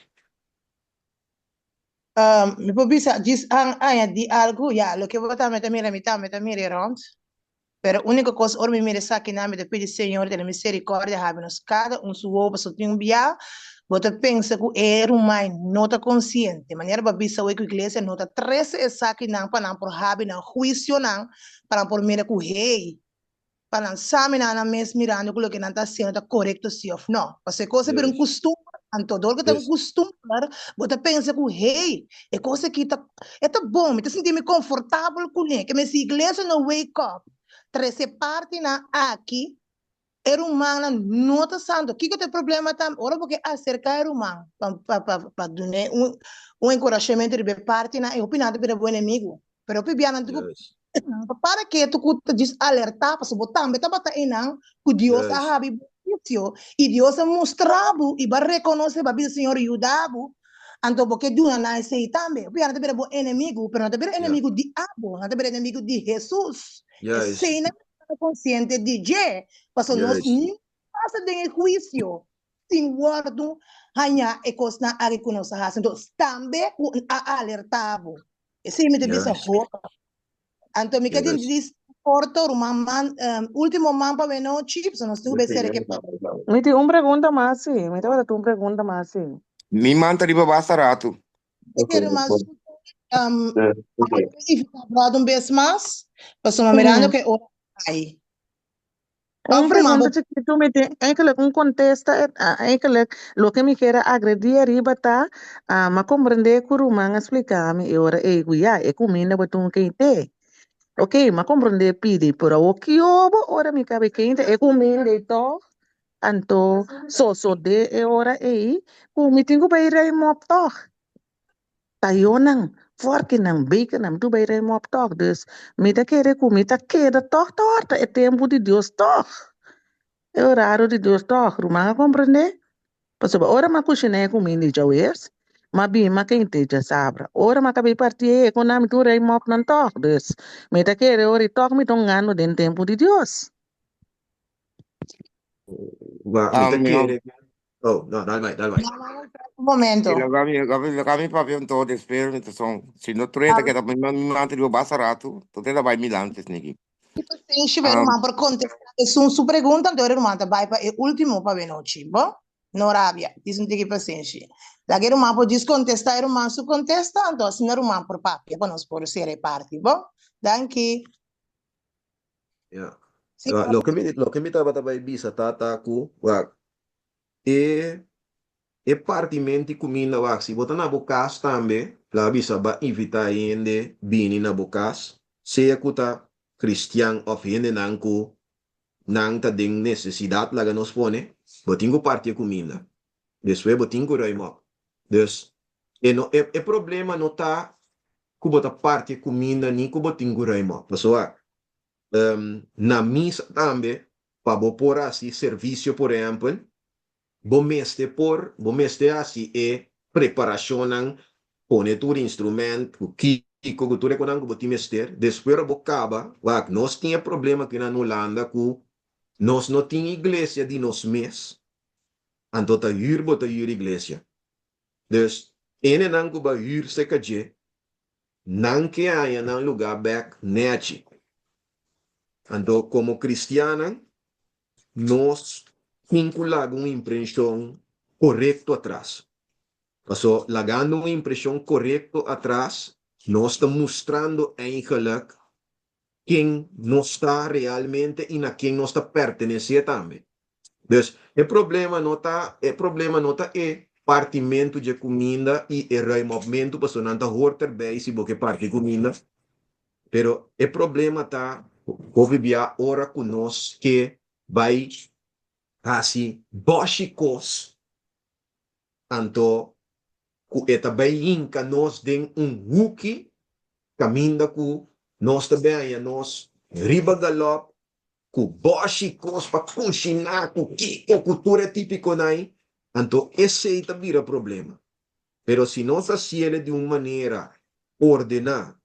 [SPEAKER 8] Mi por bisa djis an añadí algu? Ya, loke bo tambe ta mira, mi tambe ta mira e rònt. Pero úniko kos ora mi mira esakinan, mi ta pidi Señor tene miserikòrdia, habi nos kada un su wowo, pasobra tin un bia bo ta pensa ku e ruman no ta konsiente. Manera bo a bisa awor ku iglesia no ta trese esakinan pa nan por habi nan huisionan, pa nan por mira ku hey, pa nan sa miná nan mes mirando ku loke nan ta hasiendo ta korekto si òf nò. Pasobra e kos a bira un kustumber, anto dor ku ta un kustumber bo ta pensa ku hey, e kos aki ta e ta bon, mi ta sinti mi konfortabel kuné. Ke mester iglesia no wake up, trese partinan aki, e rumannan no ta santo. Kiko ta e problema tambe? Ora bo ke aserká e ruman pa pa pa pa dun'é un un enkurashamentu riba e partinan, e hopi nan ta bira bo enemigu. Pero hopi bia nan tin ku Pa para ketu ku ta djis alertá, pasobra bo tambe tabata einan ku Dios a habi bo huisio i Dios a mustra bo i bo a rekonosé, bo a bisa Señor yuda bo, anto bo ke duna nan esei tambe. Hopi nan ta bira bo enemigu, pero nan ta bira enemigu di abo, nan ta bira enemigu di Hesus. Esei nan ta konsiente di dje, pasobra nos ni pasa den e huisio sin wòrdu hañá e kosnan aki ku nos a hasi. Anto tambe ku a alertá bo. Esei mi ta bisa hopi. Anto mi ka tin dis corto ruman man ultimo man pa wenochi pasobra nos tin ku bay sera ke
[SPEAKER 9] Mi tin un pregunta mas si, mi tabata tin un pregunta mas si.
[SPEAKER 4] Mi man ta riba basta ratu.
[SPEAKER 8] Oke ruman invita bròda un bes mas pasobra mirando ke ora a bai.
[SPEAKER 9] Un pregunta chikitu mi tin, eigenlijk un contesta, eigenlijk loke mi kier a agredi ariba ta, m'a comprende cu ruman a splica mi e ora ey cu ya, e cuminda bo tin keinte. Ok, m'a comprende pidi, pero awor kiobo ora mi cabe keinte e cuminda ey toch? Anto sosode e ora ey cu mi tin cu bay ruim op toch? Tayonan. Fòrkinan, bekernan, mi tur bai ruim op tòg. Dus mi ta kere ku mi ta keda tòg ta hòrta e tempu di Dios tòg. E orario di Dios tòg. Ruman a komprendé? Pasobra ora mi a kushiná e kuminda di djaweps, mi a bin mi a kent'é djasabra. Ora mi a kab'é partí e ku nan mi tur ruim op nan tòg. Dus mi ta kere ora i tòg mi ta hungando den tempu di Dios.
[SPEAKER 2] Wa, mi ta kere. Oh, no, dal bai, dal bai.
[SPEAKER 8] Un momento.
[SPEAKER 4] Sí, laga mi, laga mi, laga mi papia un todo después, mi ta son. Si no treta, que ta mi mi mante riba basta rato, to treta bai mi lantes niki.
[SPEAKER 8] Pasenshi pa e ruman por contesta esun su pregunta, anto e ruman ta bai pa e ultimo pa benochi. Bo? No rabia, dis un tiki pasenshi. Laga e ruman por djis contesta e ruman su contesta, anto asina ruman por papia pa nos por sera e parti. Bo? Danki.
[SPEAKER 2] Ja. Loke mi, loke mi tabata bai bisa ta ta ku, wak, e e partimento di kuminda, wak, si bo ta na bo kas tambe, la bisa ba invitá hende bini na bo kas, sea ku ta kristian òf hendenan ku nan ta den nesesidat, laga nos pone, bo tin ku parti e kuminda. Despues bo tin ku ruim op. Dus, e no, e e problema no ta ku bo ta parti e kuminda ni ku bo tin ku ruim op. Pasobra na misa tambe pa bo por hasi servisio por ehèmpel, bo mester por, bo mester hasi e preparashonnan, pone tur instrumènt ku kiko, ku tur e konan ku bo tin mester. Despues ora bo kaba, wak, nos tin e problema aki na Hulanda ku nos no tin iglesia di nos mes, anto ta hür bo ta hür iglesia. Dus, hendenan ku bo a hür serka dje, Nan ke haña nan lugá bèk nèchi. Anto, komo kristiannan, nos tin ku laga un impreshon korekto atras. Paso, lagando un impreshon korekto atras, nos ta mustrando eigenlik ken nos ta realmente i na ken nos ta pertenesé tambe. Dus, e problema no ta, e problema no ta e partimentu dje kuminda i e ruimopmentu, pasobra nan ta hort erbij si bo ke parti kuminda, pero e problema ta hopi bia ora ku nos ke bai hasi bòshi kos, anto ku e ta bai hinka nos den un huki kaminda ku nos ta bai haña nos riba galòp ku bòshi kos pa kushiná ku kiko ku tur e típikonan ei, anto esei ta bira problema. Pero si nos hasiel di un manera ordená,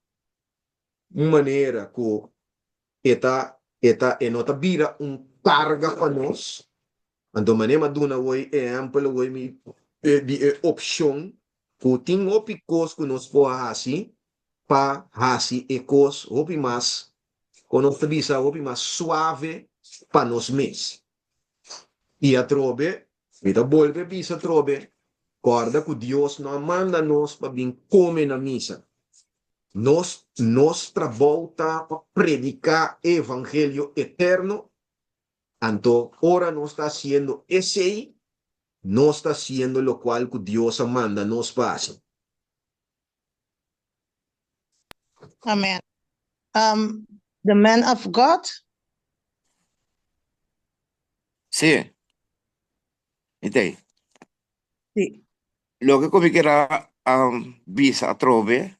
[SPEAKER 2] un manera ku e ta e ta e no ta bira un karga pa nos, Anto manera mi a duna awor ehempel awor mi di e opcion cu tin hopi cos cu nos por haci pa haci e cos hopi mas, con nos ta bisa, hopi mas suave pa nos mes. Y atrobe, mi ta bolbe bisa atrobe, corda cu Dios no a manda nos pa bin come na misa. Nos, nos trabou ta pa predica e evangelio eterno. Anto, ora nos ta hasiendo esei, nos ta hasiendo lokual ku Dios a manda nos pa hasi.
[SPEAKER 8] Amen. Um, the man of God.
[SPEAKER 4] Sí. Mi ta ei.
[SPEAKER 8] Sí.
[SPEAKER 4] Loke ku mi kier a bisa atrobe,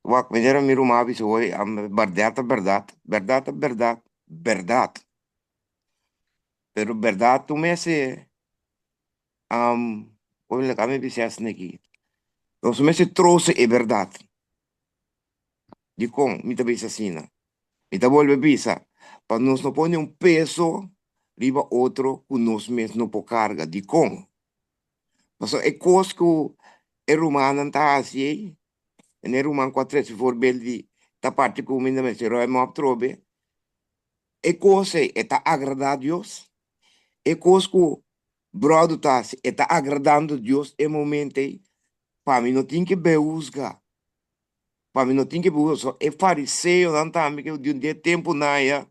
[SPEAKER 4] wak manera mi ruman a bisa hoy, bèrdat ta bèrdat, bèrdat ta bèrdat, bèrdat. Pero bèrdat no mester, kon mi a bisa esaki aki, nos no mester trose e bèrdat. Dikon mi ta bisa asina? Mi ta bolbe bisa, pa nos no pone un peso riba otro ku nos mes no por karga. Dikon? Pasobra e kos ku e rumannan ta hasi ei, en e ruman ku a trese voorbeeld di ta parti kuminda mester ruim op trobe, e kos ei e ta agradá Dios? E kos ku bròder ta hasi e ta agradando Dios e momento ei? Pa mi no tin ke behuzga. Pa mi no tin ke buska so e fariseonan tambe ke di e tempunan aya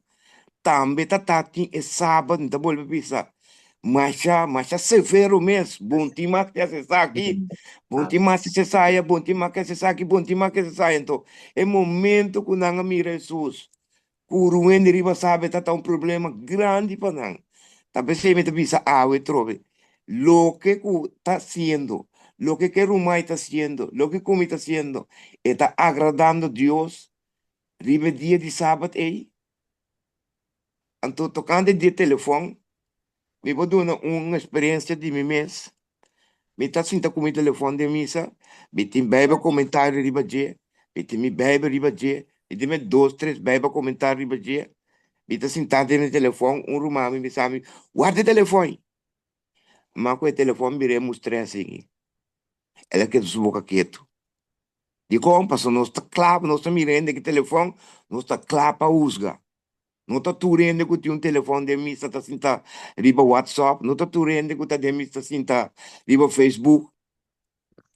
[SPEAKER 4] tambe ta ta tin e sabat mi ta bolbe bisa masha masha severo mes bon tin mas ke hasi esaki bon tin mas ke hasi esaya bon tin mas ke hasi esaki bon tin mas ke hasi esaya enton e momento ku nan a mira Hesus ku ruende riba sabat ta ta un problema grandi pa nan ta p'esei mi ta bisa awe trobe loke ku ta hasiendo. Loke ku e ruman ta hasiendo, loke ku mi ta hasiendo, e ta agradando Dios riba e dia di sabat ei? Anto tokante di e telefòn, mi por duna un eksperensia di mi mes. Mi ta sinta ku mi telefòn den misa, mi tin Beibel komentario riba dje, mi tin mi Beibel riba dje, mi tin mi dos, tres Beibel komentario riba dje. Mi ta sintá den mi telefòn, un ruman mi bisa mi, Warda e telefòn! Ma ku e telefòn bira e mustr'é asin, el a keda su boka ketu. Dikon? Pasobra nos ta kla, nos ta mira hende ku telefòn, nos ta kla pa husga. No ta tur hende ku tin un telefòn den misa ta sinta riba WhatsApp, no ta tur hende ku ta den misa ta sinta riba Facebook.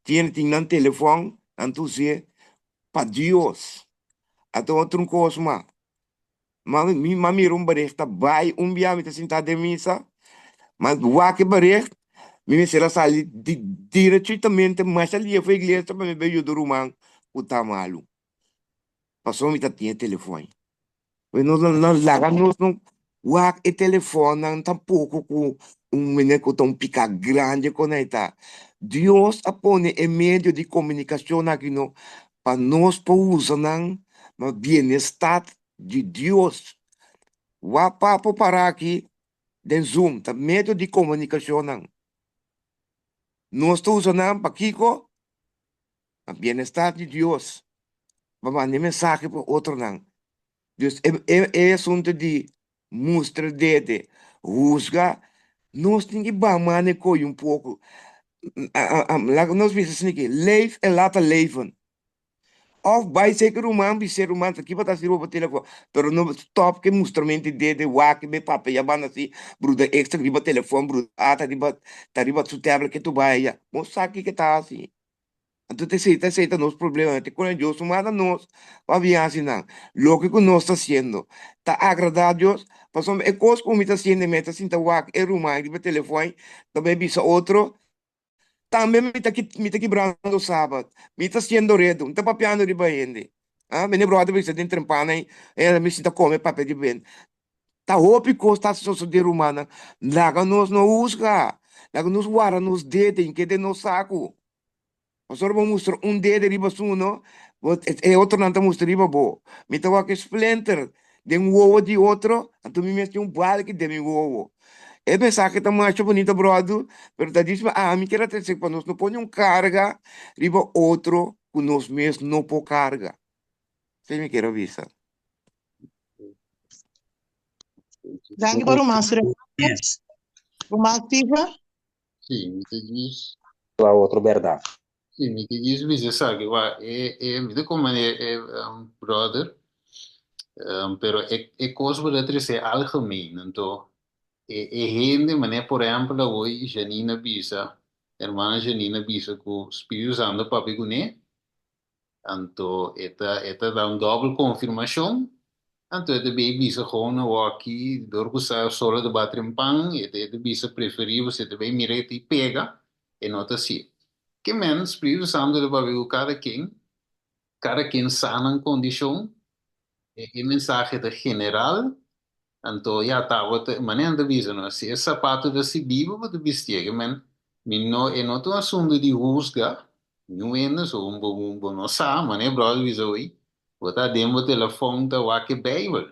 [SPEAKER 4] Tin hende tin nan telefòn, nan ta us'é pa Dios. Anto otro un kos mas, mi a mira un bericht ta bai un bia mi ta sinta den misa, ma wak e bericht, mi mester a sali direchitamente masha lie for iglesia pa mi bai yuda ruman ku ta malu. Pasobra mi ta tin e telefòn. Pues nos no laga nos no wak e telefònnan tampoko ku un mene ku ta un piká grandi kon ei ta. Dios a pone e medio di komunikashon aki no pa nos por usa nan na bienestar di Dios. Wak pa por para aki den Zoom ta medio di komunikashonnan. Nos ta usa nan pa kiko? Na bienestar di Dios, pa manda e mensahe pa otronan. Dus e e e asuntu di mustra dede, husga, nos tin ki baha man e koyo un poko. Laga nos bisa asina aki, leef en laat leven. Of bai seki ruman, bis'é ruman, ta kiba ta hasi riba bo telefon, pero no stop ku e mustramentu di dede, wak be papia ya banda asi, bruda X ta riba telefon, bruda A ta riba ta riba su tablet ke tur bai aya. Bo sa kiko ta hasi. Anto ta esei ta esei ta nos problema, te con Dios no manda nos pa bin haci nan. Loke cu nos ta haciendo ta agrada Dios? Pasobra e cos cu mi ta haciendo mi ta sinta wak e ruman riba telefon ta bay bisa otro, tambe mi ta mi ta kibrando sabat, mi ta haciendo redo, mi ta papiando riba hende. Ah, mene brother bisa den trempana ei, mi sinta come papia di bende. Ta hopi cos ta sosode rumannan, laga nos no husga, laga nos warda nos dede y keda den nos saco. Pasobra bo mustra un dede riba su uno, bo e otronan ta mustra riba bo. Mi ta wak e splinter den wowo di otro, anto mi mes tin un balki den mi wowo. E mensahe ta masha bunita bròder, pero ta dici ami kier a trese pa nos no pone un karga riba otro ku nos mes no por karga. Esei mi kier a bisa.
[SPEAKER 8] Danki pa ruman Sra. Ruman Steven.
[SPEAKER 1] Sí, mi ta djis.
[SPEAKER 10] La otro berdad.
[SPEAKER 1] Sí, mi ta djis bisa esaki. Wak, e, e, mi ta komprende e, um, brother, um, pero e, e kos bo ta trese algemeen. Anto, e, e hende, manera por ehempel awor Janine a bisa, hermana Janine a bisa ku Spiritu Santo a papia kuné, Anto e ta e ta da un dòbel konfirmashon, anto e ta bei bisa gewoon awoki dor ku sa solo ta bati den pan, e ta e ta bisa preferibel si e ta bei mira e ta i pega, e no ta hasié. Ke men Spiritu Santu ta papia ku kada ken, kada ken sa nan kondishon, e e mensahe ta general, Anto ya tabata, manera nan ta bisa no, si e sapato ta sibí bo, bo ta bistié. Ke men, mi no, e no ta un asuntu di husga niun hende, so bo, bo no sa, manera e bròder bisa hoy, bo ta aden bo telefòn ta wak e Beibel.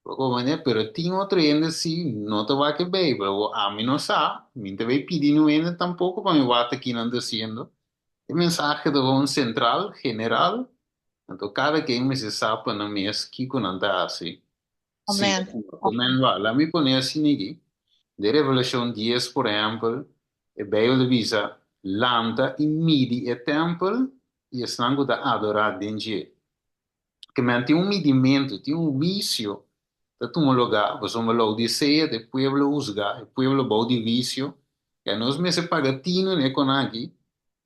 [SPEAKER 1] Bo komprendé? Pero tin otro hende si no ta wak e Beibel. Awor ami no sa, mi no ta bay pidi niun hende tampoko pa mi wak ta ki nan ta hasiendo. E mensahe ta gewoon sentral, general, anto kada ken mester sa pa nan mes kiko nan ta hasi. Sí,
[SPEAKER 8] Amen.
[SPEAKER 1] amen. Wa, laat mi pone asina aki. Den Revelashon dies, por ehèmpel, e Beibel ta bisa, Lanta i midi e tèmpel i esnan ku ta adorá den dje. Ke men tin un midimentu, tin un huisio ta tuma lugá, pasobra Laodisea ta e pueblo husgá, e pueblo bou di huisio, i anos mester paga tinu na e konan aki,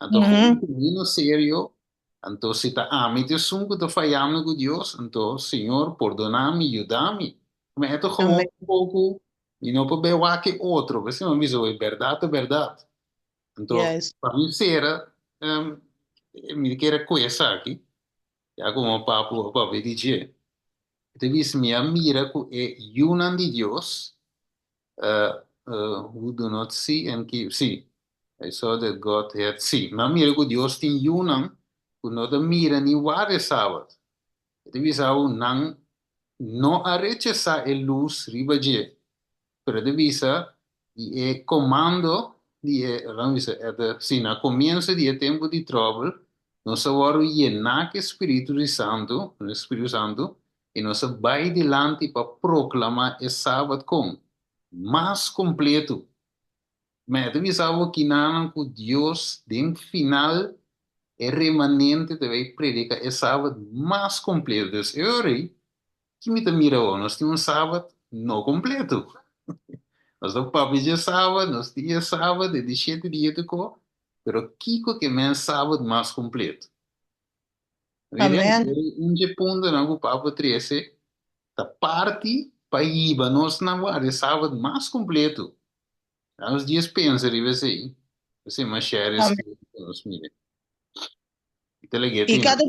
[SPEAKER 1] anto hopi menos serio Anto si ta ami ta esun ku ta fayando ku Dios, anto Señor pordona mi, yuda mi. Ma e ta gewoon
[SPEAKER 8] Amén.
[SPEAKER 1] un poco, mi no por bay wak e otro, p'esei mi a bisa bo, e berdad ta berdad. Anto,
[SPEAKER 8] Juist.
[SPEAKER 1] pa mi sera, em, mi kier a ku esaki, ya komo papu a papia di dje. E ta bisa mi a mira ku e yunan di Dios, eh, eh, who do not see and keep, sí. I saw that God had, sí, mi a mira ku Dios tin yunan ku no ta mira ni warda e sabat. E ta bisa bo nan no a rechasá e lus riba dje, pero e ta bisa di e komando di e, laga mi bisa, e ta, sí, na komienso di e tempu di tròbel, nos a wòrdu yená ku e Spiritu di Santu, e Spiritu Santu, i nos a bai dilanti pa proklamá e sabat kon? Mas kompletu. Ma e ta bisa bo kinanan ku Dios den final e remanente ta bai prediká e sabat mas kompletu. Dus e ora ei, ki mi ta mira awor? Nos tin un sabat no kompletu. Nos ta papia dje sabat, nos tin e sabat, e di shete dia ta ko, pero kiko ke men sabat mas kompletu?
[SPEAKER 8] Amen.
[SPEAKER 1] Un dje puntonan ku Papa trese ta parti pa hiba nos na warda e sabat mas kompletu. Na nos dies pensa riba esei. Esei mas share
[SPEAKER 8] Amen.
[SPEAKER 1] escrito ku nos mira. I ta lag'é
[SPEAKER 8] I
[SPEAKER 1] tin.
[SPEAKER 8] kada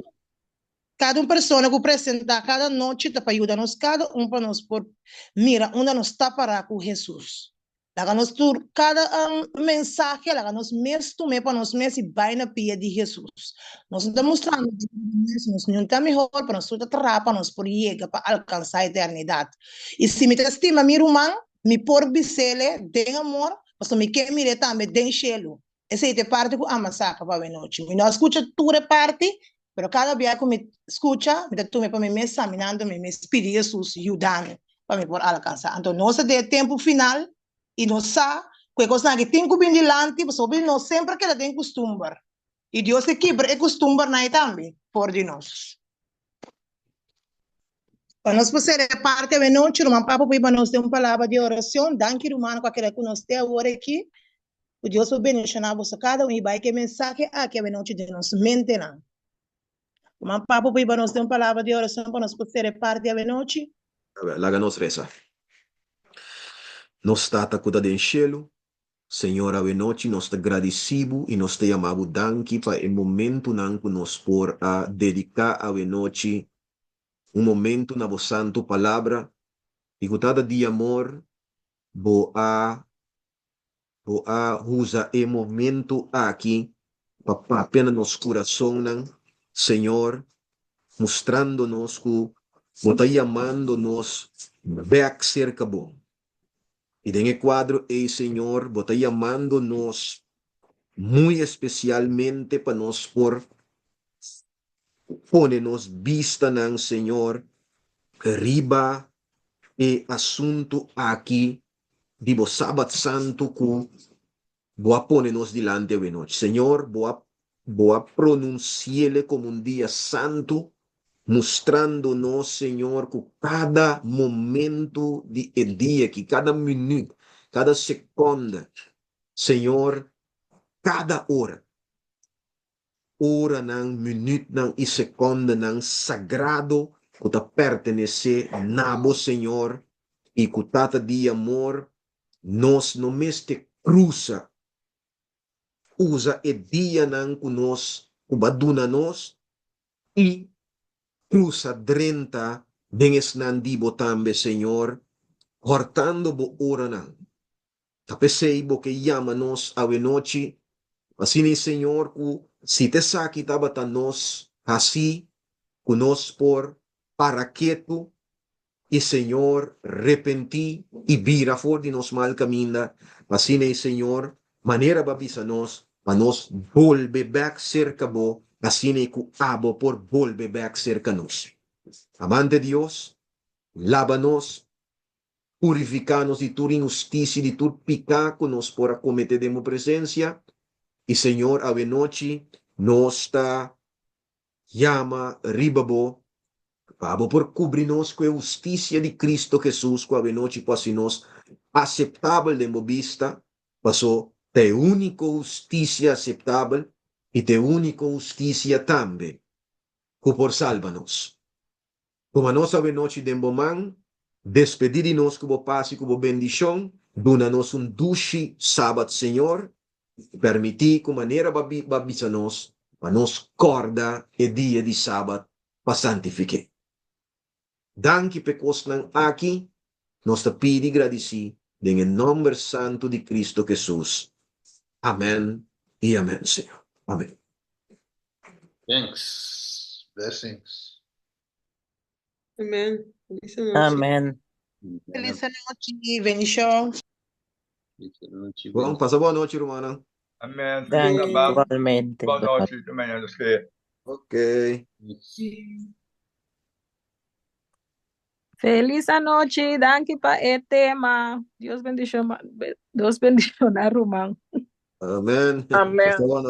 [SPEAKER 8] kada un persona ku presentá kada nochi ta pa yuda nos kada un pa nos por mira unda nos ta pará ku Hesus. Laga nos tur kada mensahe laga nos mes tum'é pa nos mes i bai na pia di Hesus. Nos no ta mustrando mes, nos no ta mihor, pero nos tur ta traha pa nos por yega pa alkansá eternidat. I si mi ta stima mi ruman, Mi por bis'ele den amor, pasobra mi ke mir'é tambe den shelu. Esei ta e parti ku ama saka pa awenochi. Mi no a skucha tur e parti, pero kada bia ku mi skucha, mi ta tuma pa mi mes saminando mi mes pidi Hesus yuda mi pa mi por alkansá. Anto nos ta den e tempu final i nos sa ku e kosnan aki tin ku bin dilanti pasobra hopi di nos semper a keda den kustumber i Dios ke kibra e kustumbernan ei tambe for di nos. Pa nos por ser e parti awenochi, ruman Papa por hiba nos den un palabra di oracion. Danki ruman ku a keda ku nos te awor aki. Ku Dios por bendiciona boso kada un i bai ku e mensahe aki awenochi den nos mentenan. Ruman Papa por hiba nos den un palabra di oracion pa nos por ser e parti awenochi.
[SPEAKER 2] Laga nos resa. Nos Tata ku ta den shelu, Señor awenochi nos ta gradici Bo y nos ta yama Bo danki pa e momentonan cu nos por a dedica awenochi un momento na Bo Santo Palabra y cu Tata di amor Bo a Bo a usa e momento aki pa papia na nos curasonnan Señor mustrando nos cu Bo ta yamando nos bek cerca Bo. I den e kuadro ei, Señor, Bo ta yamando nos muy espesialmente pa nos por pone nos bistanan, Señor, riba e asuntu aki di Bo Sabat Santu ku Bo a pone nos dilanti awenochi. Señor, Bo a Bo a pronunsiele komo un dia santu, mustrando nos, Señor, ku kada momento di e dia aki, kada minüt, kada sekonde, Señor, kada ora, oranan, minütnan i sekondenan sagrado ku ta pertenesé na Bo, Señor, i ku Tata di amor, Nos no mester krusa usa e dianan ku nos ku bo a duna nos i krusa drenta den esnan di bo tambe, Señor, hòrtando bo oranan. Ta p'esei bo ke yama nos awenochi, asina, Señor, ku si t'esaki tabata nos hasí, ku nos por para ketu i Señor repentí i bira for di nos mal kaminda, asina e Señor, manera bo a bisa nos, pa nos bolbe bèk serka bo, asina e ku abo por bolbe bèk serka nos. Amante Dios, laba nos, purifiká nos di tur inhustisia, di tur piká ku nos por a kometé den bo presensia, i Señor, awenochi nos ta Yama riba bo, pa bo por kubri nos ku e hustisia di Kristu Hesus ku awenochi por hasi nos aseptabel den bo bista, paso ta e úniko hustisia aseptabel i ta e úniko hustisia tambe ku por salba nos. Tuma nos awenochi den bo man, despedí di nos ku bo pas i ku bo bendishon, duna nos un dushi Sabat, Señor, i permití ku manera bo a bisa nos pa nos kòrda e dia di Sabat pa santifik'é. Danki p'e kosnan aki, nos ta pidi i gradisí den e nòmber santu di Kristu Hesus. Amen i amen, Señor. Amen.
[SPEAKER 1] Thanks. Blessings.
[SPEAKER 3] Amen. Felis anochi.
[SPEAKER 10] Amen.
[SPEAKER 8] Felis anochi. Bendishon.
[SPEAKER 1] Felis anochi.
[SPEAKER 2] Bon, pasa bon anochi, rumannan.
[SPEAKER 7] Amen. Felis
[SPEAKER 10] Danki
[SPEAKER 7] sabbat.
[SPEAKER 10] igualmente.
[SPEAKER 7] Bon nochi. Te mañana Dios kere.
[SPEAKER 2] Ok.
[SPEAKER 11] Felis anochi, danki pa e tema. Dios bendishon, Dios bendishona ruman.
[SPEAKER 2] Amen.
[SPEAKER 11] Amen.
[SPEAKER 2] Pasa bon anochi.